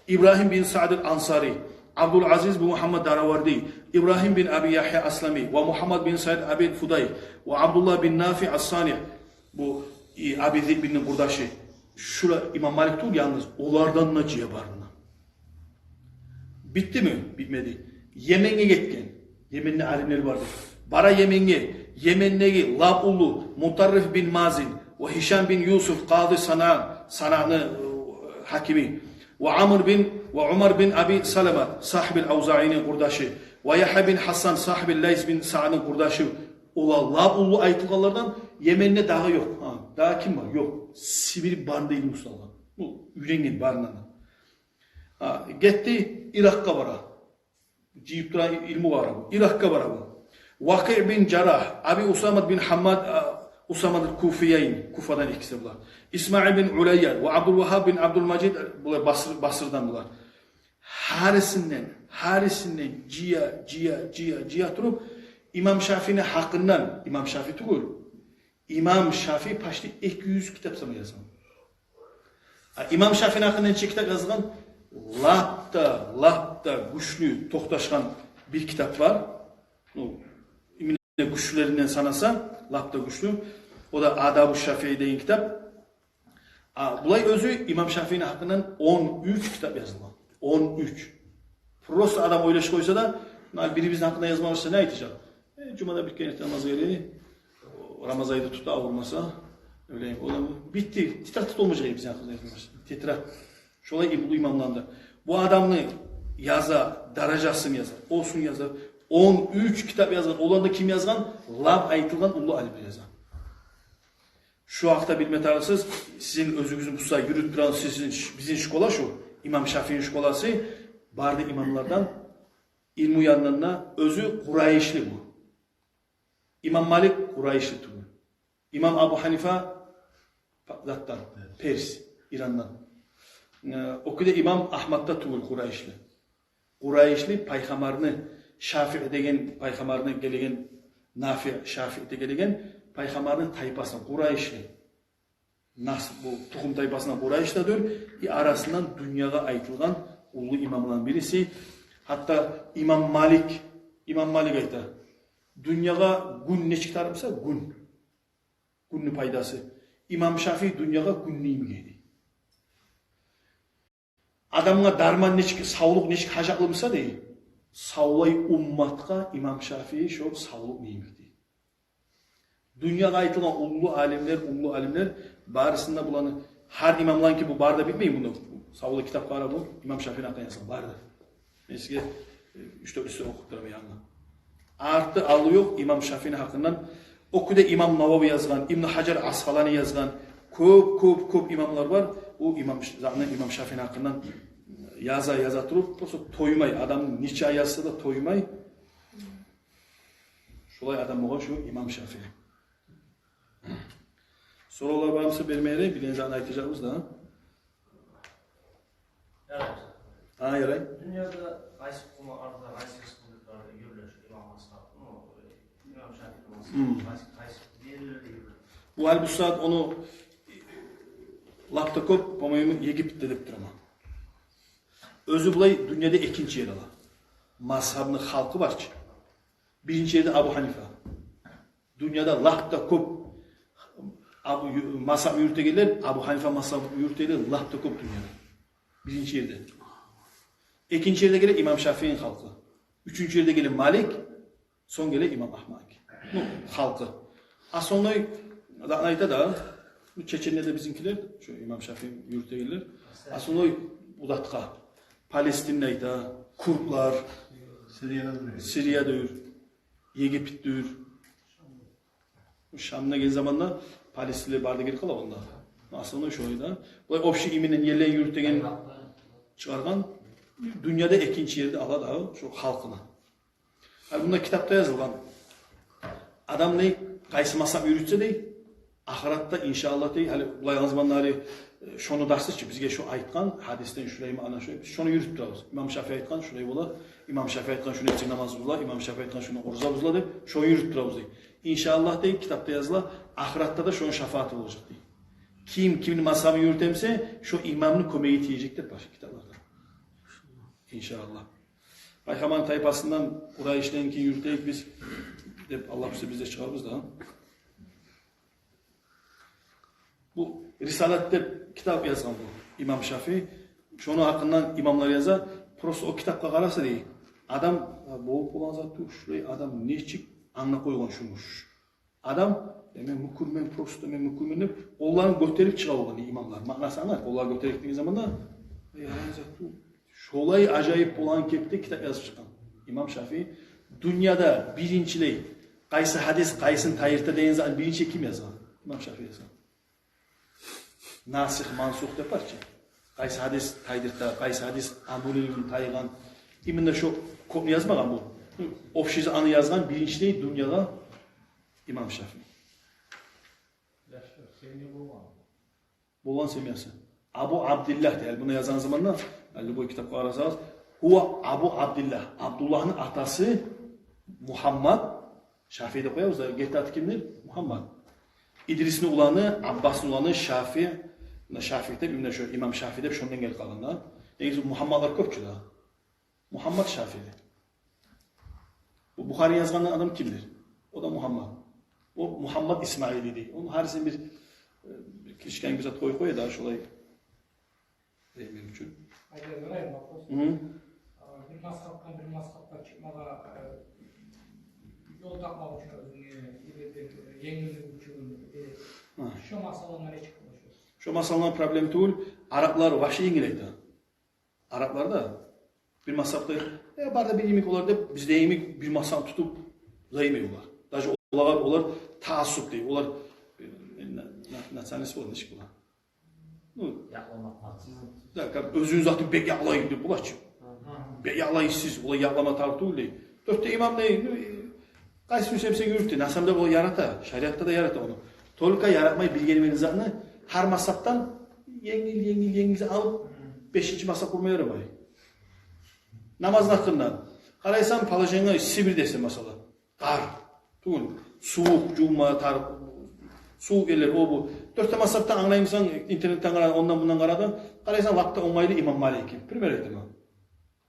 Ибрагьим бин Саъд ал-Ансари, Абдул Азиз бин Мугьаммад Дараварди, Ибрагьим бин Аби Ягья Аслами, ва Мугьаммад бин Саид Аби Фудай, ва Абдуллагь бин Нафи ас-Сани, бу, и, Аби Зибни къурдашы. Шула имам Малик тюгюл янгыз, олардан да жыя барын да. Битдими? Битмеди. Йеменге гетген. Йеменде алимлер бар дей. Бара Йеменге. Йемендеги лап уллу Мутарриф бин Мазин ва Гьишам бин Юсуф, къади Санаа, Санааны, э, гьакими, ва Амр бин, ва Умар бин Аби Салама, сагьибил Авзаини къурдашы, ва Ягья бин Гьасан, сагьибил Лайс бин Саъдны къурдашы. Олар лап уллу айтылгъанлардан. Йеменде дагъы ёкъ. Гьа, дагъы ким бар? Ёкъ. Сибири барын да илмусун алгъан. Бу уьйренген барындан да. Гьа, гетди, Иракъгъа бара. Жыйып турагъан илму бар бу. Иракъгъа бара бу. Вакъи бин Жаррагь, Аби Усамат бин Гьаммад, а, Усамат ал-Куфияйн, Куфадан экиси булар. Исмаил бин Улайя ва Абдул Вагьаб бин Абдул Мажид, булар Баср-, Басрдан булар. Гьарисинден, гьарисинден жыя, жыя, жыя, жыя туруп, имам Шафиини гьакъындан, имам Шафии тюгюл, имам Шафии почти эки юз китап сама язгъан. А имам Шафиини гьакъында нече китап язгъан? Лап да, лап да гючлю токъташгъан бир китап бар. Ну, именно гючлюлеринден санаса, лап да гючлю. О да «Адабу Шафии» деген китап. А булай оьзю имам Шафиини гьакъындан он уьч китап язылгъан. Он уьч. Просто адам ойлашып къойса да, муна бирибизни гьакъында язма башласа, не айтажакъ? Э, жумада бир керен намаз геле, Рамазан айда тута, авурмаса, не билейим, о да битди. Тетрадь да толмажакъ бизин гьакъыбызда язма башласа. Тетрадь. Шолай уллу имамланы да. Бу адамны яза, даражасын яза, осун яза. Он уьч китап язгъан. Оланы да ким язгъан? Лап айтылгъан уллу алимлер язгъан. Шу гьакъда билме тарыкъсыз, сизин оьзюгюзню буса юрютюп турагъан сизин, бизин школа шу, имам Шафиини школасы, бары да имамлардан, илму янындан да, оьзю къурайышли бу. Имам Малик къурайышли тюгюл. Имам Абу Гьанифа па-, затдан, Перс, Ирандан. Э, о кюйде имам Агьмад да тюгюл къурайышли. Къурайышли, пайхаммарны, Шафии деген пайхаммарны гелеген, Нафи Шафии де гелеген пайхаммарны тайпасына къурайышли. Нас, бу тухум-тайпасына къурайышладыр. И арасындан дюньягъа айтылгъан уллу имамланы бириси. Гьатта имам Малик, имам Малик айта: «Дюньягъа гюн нечик тарыкъ буса, гюн, гюнню пайдасы, имам Шафии дюньягъа гюнню йимик эди». Адамгъа дарман нечик, савлукъ нечик гьажатлы буса, дей, савлай умматгъа имам Шафии шо савлукъну йимик, дей. Дюньягъа айтылгъан уллу алимлер, уллу алимлер, барысын да буланы, гьар имамланыки бу бары да битмей, муну савлай китап къара бу, имам Шафиини гьакъында язгъан бары да. Мен сизге, э, уьч-дёрт уьстюн охуп тураман янгы. Арты-алды ёкъ имам Шафиини гьакъындан. О кюйде имам Навави язгъан, Ибну Гьажар Аскъалани язгъан, кёп, кёп, кёп имамлар бар. О имам Ш-, затны, имам Шафиини гьакъындан яза, яза туруп, просто тоймай. Адам нече ай язса да тоймай. Шолай адам болгъан шу имам Шафии. Соравлар бар буса, бермейле, билген затны айтажакъбыз да. Ярай. Гьа, ярай. Дюньяда къайсы къумакъларда, къайсы республикаларда юрюле шу имам мазгьаб, ну, имам Шафии мазгьаб, къайсы, къайсы бериле юрюле? Бу гьали бу сагьат ону лап да кёп, по-моему, Египетде деп тураман. Оьзю булай дюньяда экинчи ер ала. Мазгьабны халкъы бар чы. Биринчи ерде Абу Гьанифа. Дюньяда лап да кёп Абу, мазгьаб юрютегенлер, Абу Гьанифа мазгьаб юрютегенлер лап да кёп дюньяда. Биринчи ерде. Экинчи ерде геле имам Шафиини халкъы. Уьчюнчю ерде геле Малик, сонг геле имам Агьмад. Ну, халкъы. Основной, да, айта да, бу чеченлер де бизинкилер, шу имам Шафиини юрютегенлер. Основной бу затгъа. Палестинни айта, курдлар, Сирияда дур. Сирияда дур. Египет дур. Шамгъа гелген заманда палестинлер бары да гелип къала онда. Основной шолай да. Булай общий именно ерлени юрютеген, чыгъаргъан, дюньяда экинчи ерде ала да шо халкъына. Гьали мунда китапда язылгъан. Адам, дей, къайсы мазгьаб юрютсе, дей, ахыратда, иншааллагь, дей, гьали булай алгъан заманда гьали, э, шону дарсы чы, бизге шо айтгъан, гьадисден шулай маъна, шулай, биз шону юрютюп турабыз. Имам Шафии айтгъан шулай бола, имам Шафии айтгъан шуну этсенг намаз бузула, имам Шафии айтгъан шуну ораза бузула деп, шону юрютюп турабыз, дей. Иншааллагь, дей, китапда языла, ахыратда да шону шафааты болажакъ, дей. Ким кимни мазгьабын юрютемсе, шо имамны кёмеги тиежек деп бар китапларда. Иншааллагь. Пайхаммарны тайпасындан къурайышленики юрютейик биз деп, Аллагь буюрса, биз де чыгъарбыз да. Бу «Рисалат» деп китап язгъан бу имам Шафии. Шону гьакъындан имамлар яза. Просто о китапгъа къараса, дей, адам, я, болуп болагъан зат тюгюл, шулай адам нечик англап къойгъан шуну? Адам, э, мен мюкюрмен, просто мен мюкюрмен деп, къолларын гётерип чыгъа болгъан имамлар. Маънасы англайсыз, къолларын гётерип деген заманда, э, ярамай зат тюгюл. Шолай ажайып болагъан кепде китап язып чыкъгъан имам Шафии. Дюньяда биринчилей, къайсы гьадис къайсын тайдырта деген затны биринчи ким язгъан? Имам Шафии язгъан. Насих, мансух деп бар чы. Къайсы гьадис тайдырта, къайсы гьадис аннулировать, тайгъан. Именно шо кёпню язмагъан бу. Общий аны язгъан биринчилей дюньяда имам Шафии. Яшда семья болгъан. Болгъан семьясы. Абу Абдиллагь дей. Буну язгъан заманда, любой китапгъа къарасагъыз, гьува Абу Абдиллагь. Абдуллагьны атасы Мугьаммад. Шафии деп къоябыз да, герти аты кимдир? Мугьаммад. Идрисни уланы, Аббасны уланы Шафии. Муна Шафии деп, именно шо имам Шафии деп шондан гелип къалгъан да. Негизи Мугьаммадлар кёп чю да. Мугьаммад Шафии. Бу Бухарини язгъан адам кимдир? О да Мугьаммад. О Мугьаммад Исмаили дей. Ону гьарисин бир, э, бир кичкене бир зат къоюп къоя да, шолай деймен учун. Айта берейим вопрос. Гьы. А, бир мазгьабдан бир мазгьабгъа чыкъмагъа, э, ёл тапмакъ учун оьзюнге, или бир енгиллик учун, или... Гьа. Шо масъаланы нечик къылышыр? Шо масъаланы проблема тюгюл, араплар вообще енгил айта. Арапларда бир мазгьабда Э, бар да бир йимик олар деп, бизде йимик бир масабны тутуп, займай олар. Даже олагъа олар таассуп дей. Олар, э, на-, на-, националист болар, нечик болар? Ну, якълама, нацизм. Да, как оьзюню затын бек якълайым деп болачы. Бек якълайым сиз, олай якълама тарыкъ тюгюл дей. Дёрт де имам дей, ну, э, къайсы сюйсенг сен юрют дей. На самом деле олай ярата, шариатда да ярата ону. Только яратмай билгеним затны гьар масабдан енгил, енгил, енгил алып, бешинчи масаб къурма ярамай. Намазны гьакъындан. Къарайсан, положение Сибирь десе, масала. Къар. Тюгюл. Сувукъ, жувма, тар-, сувукъ ерлер, о бу. Дёрт де масабдан англаймысан, интернетден къарадынг, ондан-мундан къарадынг. Къарайсан, лап да онгайлы имам Маликни. Пример айтаман.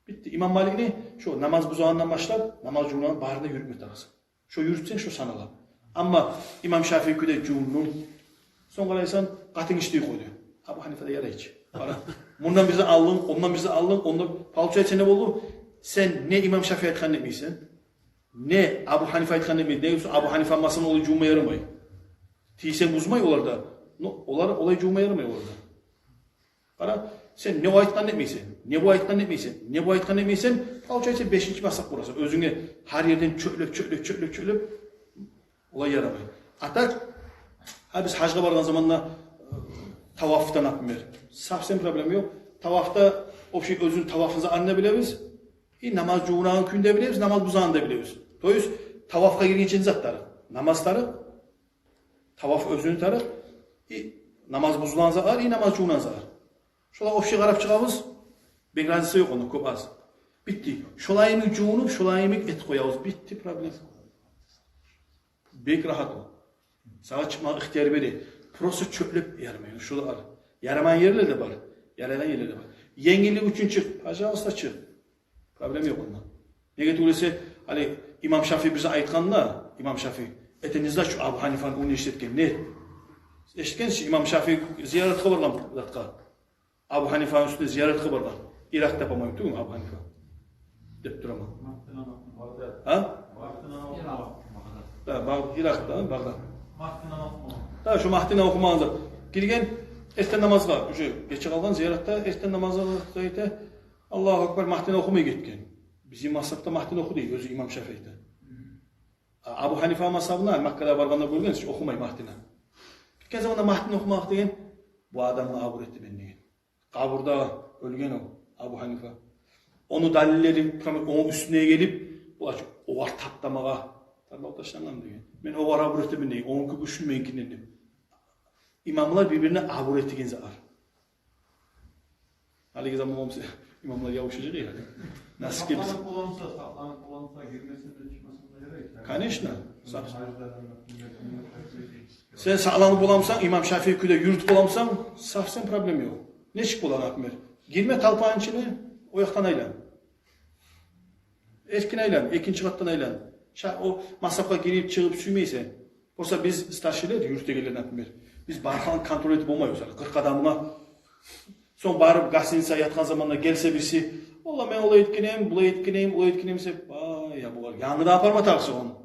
Битди. Имам Маликни шо намаз бузагъандан башлап, намаз жувунагъан барын да юрютме тарыкъсан. Шо юрютсенг, шо санала. Амма имам Шафиини кюйде жувундунг, сонг къарайсан, къатынг иштей къойду. Абу Гьанифа да ярай чы. Къара. Мундан бир зат алдынг, ондан бир зат алдынг, ондан, получается, не болду? Сен не имам Шафии айтгъанны этмейсен, не Абу Гьанифа айтгъанны этмейсен. Неге десе, Абу Гьанифа масала олай жувунма ярамай. Тийсенг, бузмай олар да. Но олар олай жувунма ярамай олар да. Къара, сен не о айтгъанны этмейсен, не бу айтгъанны этмейсен, не бу айтгъанны этмейсен, получается, бешинчи масаб къурасан. Оьзюнге гьар ерден чёплеп, чёплеп, чёплеп, чёплеп, олай ярамай. А так, гьа, биз гьажгъа баргъан заманда, э, тавафда, например, совсем проблема ёкъ. Тавафда общий оьзюню тавафын, затларын да билебиз. И намаз жувунагъан кюйню де билебиз, намаз бузагъанны да билебиз. То есть, тавафгъа гиргинче не зат тарыкъ? Намаз тарыкъ. Таваф оьзюню тарыкъ, и намаз бузулагъан затлар, и намаз жувунагъан затлар. Шолай общий къарап чыгъабыз. Бек разница ёкъ онда, кёп, аз. Битди. Шолай йимик жувунуп, шолай йимик этип къоябыз. Битди проблема. Бек рагьат о. Сагъа чыкъмагъа ихтияр бере. Просто чёплеп ярамай. Шолай ярамайгъан ерлер де бар. Ярайгъан ерлер де бар. Енгиллик учун чыкъ, пожалуйста, чыкъ. Проблема ёкъ онда. Неге тюгюл эсе, гьали имам Шафии бир зат айтгъанда, имам Шафии, это не значит, что Абу Гьанифаны уьюнде эшитген. Нет. Эшитген чи, имам Шафии зияратгъа баргъан затгъа. Абу Гьанифаны уьстюне зияратгъа баргъан. Иракъда, по-моему, тюгюлмю Абу Гьанифа? Деп тураман. Гьа? Да, Баг-, Иракъда, Багъдад. Да, шо Магьдини охумагъан зат. Гирген эртен намазгъа, уже гече къалгъан зияратда, эртен намазгъа айта, Аллагьу акбар, Магьдини охумай гетген. Бизин мазгьабда Магьдини оху дей, оьзю имам Шафии айта. А Абу Гьанифа мазгьабына, Маккагъа баргъанда гёргенсиз, охумай Магьдини. Гетген заманда Магьдини охумакъ деген, бу адамгъа абур этемен деген. Къабурда оьлген о, Абу Гьанифа. Ону далиллери, прямо ону уьстюне гелип, булар чы огъар таптамагъа, тарлап ташлангъан деген. Мен огъар абур этемен деген, онуки гючлю меникинден деп. Имамлар бир-бирине абур этеген затлар. Гьалиги заман болмаса, имамлар ябушажакъ я. Насип этсе. Сакъланып боламыса, сакъланып боламыса, гирмесин де, чыкъмасын да ярай. Конечно. Сен сакъланып боламысан, имам Шафии кюйде юрютюп боламысан, совсем проблема ёкъ. Нечик бола, например? Гирме толпаны ичине, о якъдан айлан. Эркин айлан, экинчи къатдан айлан. Ша-, о мазгьабгъа гирип-чыгъып сюймейсен. Просто биз старшийлер, юрютегенлер, например, биз барханын контроль этип болмайбыз. Къыркъ адамгъа. Сонг барып гостиница ятгъан заманда гелсе бириси, валлагь, мен олай этгенмен, булай этгенмен, олай этгенмен десе, ай, я, булар янгыдан апарма тарыкъ сен ону.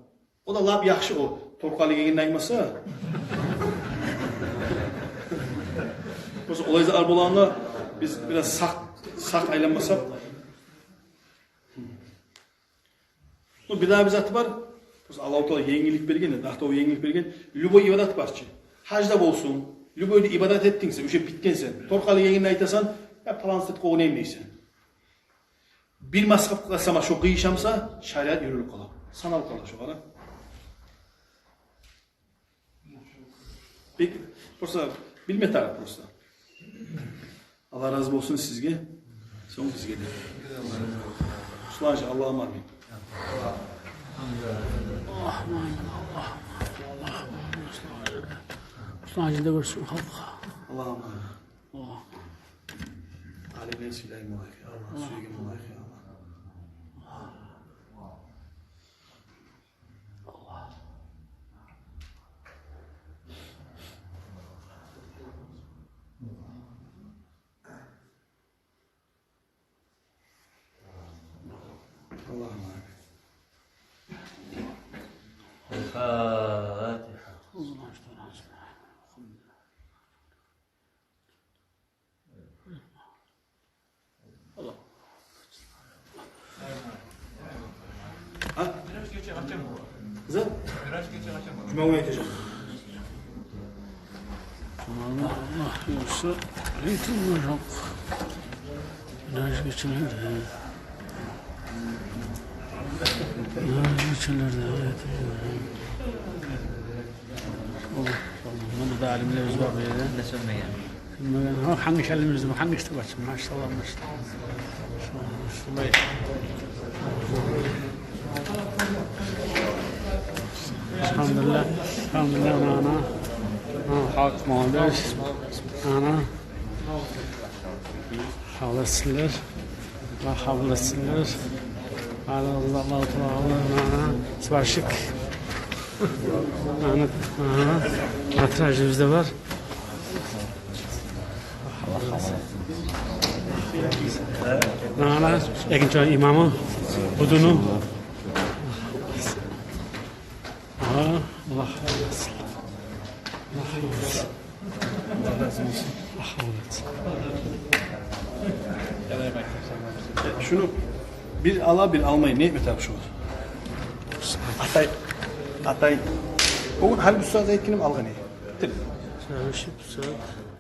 О да лап яхшы о, торкъалы гелгенни айтмаса. Просто олай затлар болагъанда биз бираз сакъ, сакъ айланмасакъ. Ну, бир дагъы бир заты бар. Просто Аллагьу Таала енгиллик берген, Аллагьу Таала енгиллик берген. Любой ибадат бар чы. Гьаж да болсун, любой ибадат этдинг сен, уже битген сен. Торкъалы гелгенни айтасан, я, паланча этип къойгъан эдим дейсен. Бир мазгьабгъа сама шо къыйышамса, шариат юрюлюп къала. Саналып къала шо, къара. Бек, просто билме тарыкъ просто. Аллагь рази болсун сизге. Сонг бизге де. Русланжи, Аллагьумма амин. Русланжи де гёрсюн халкъ. Аллагьумма амин. Аллагь. Алимлени сыйлайым, Аллагь, я Аллагь, сюйгеним, Аллагь, я Аллагь. Аллагьумма амин. Аль-Фатигьа. Зат. Жумагюн айтажакъ. Жумагюн Аллагь буюрса, айтылмажакъ. Мираж гечелерде. Мираж гечелерде айтылмажакъ. О, о, мунда да алимлерибиз бар бу ерде. Билмеген. Гьа, гьангиси алимибиз, гьангиси деп айтсын. Машаллагь, машаллагь. Шулай. Альгьамдулиллагь, альгьамдулиллагь, ана, ана. Гьа, халкъ, молодец. Ана. Савласынлар. Аллагь къабул этсин. Аллагь, Аллагь, Аллагь, Аллагь, ана, сварщик. Ана, ана, батражыбыз да бар. Ана, экинчи имамы, будуну. Гьа, Аллагь къабул этсин. Аллагь къабул этсин. Аллагь къабул этсин. Шуну бир ала, бир алмай, не этме тарыкъ шугъар? Атай, атай. О гюн гьали бу сагьат айтгъаным алгъан эди. Битдими? Сагьат бу сагьат.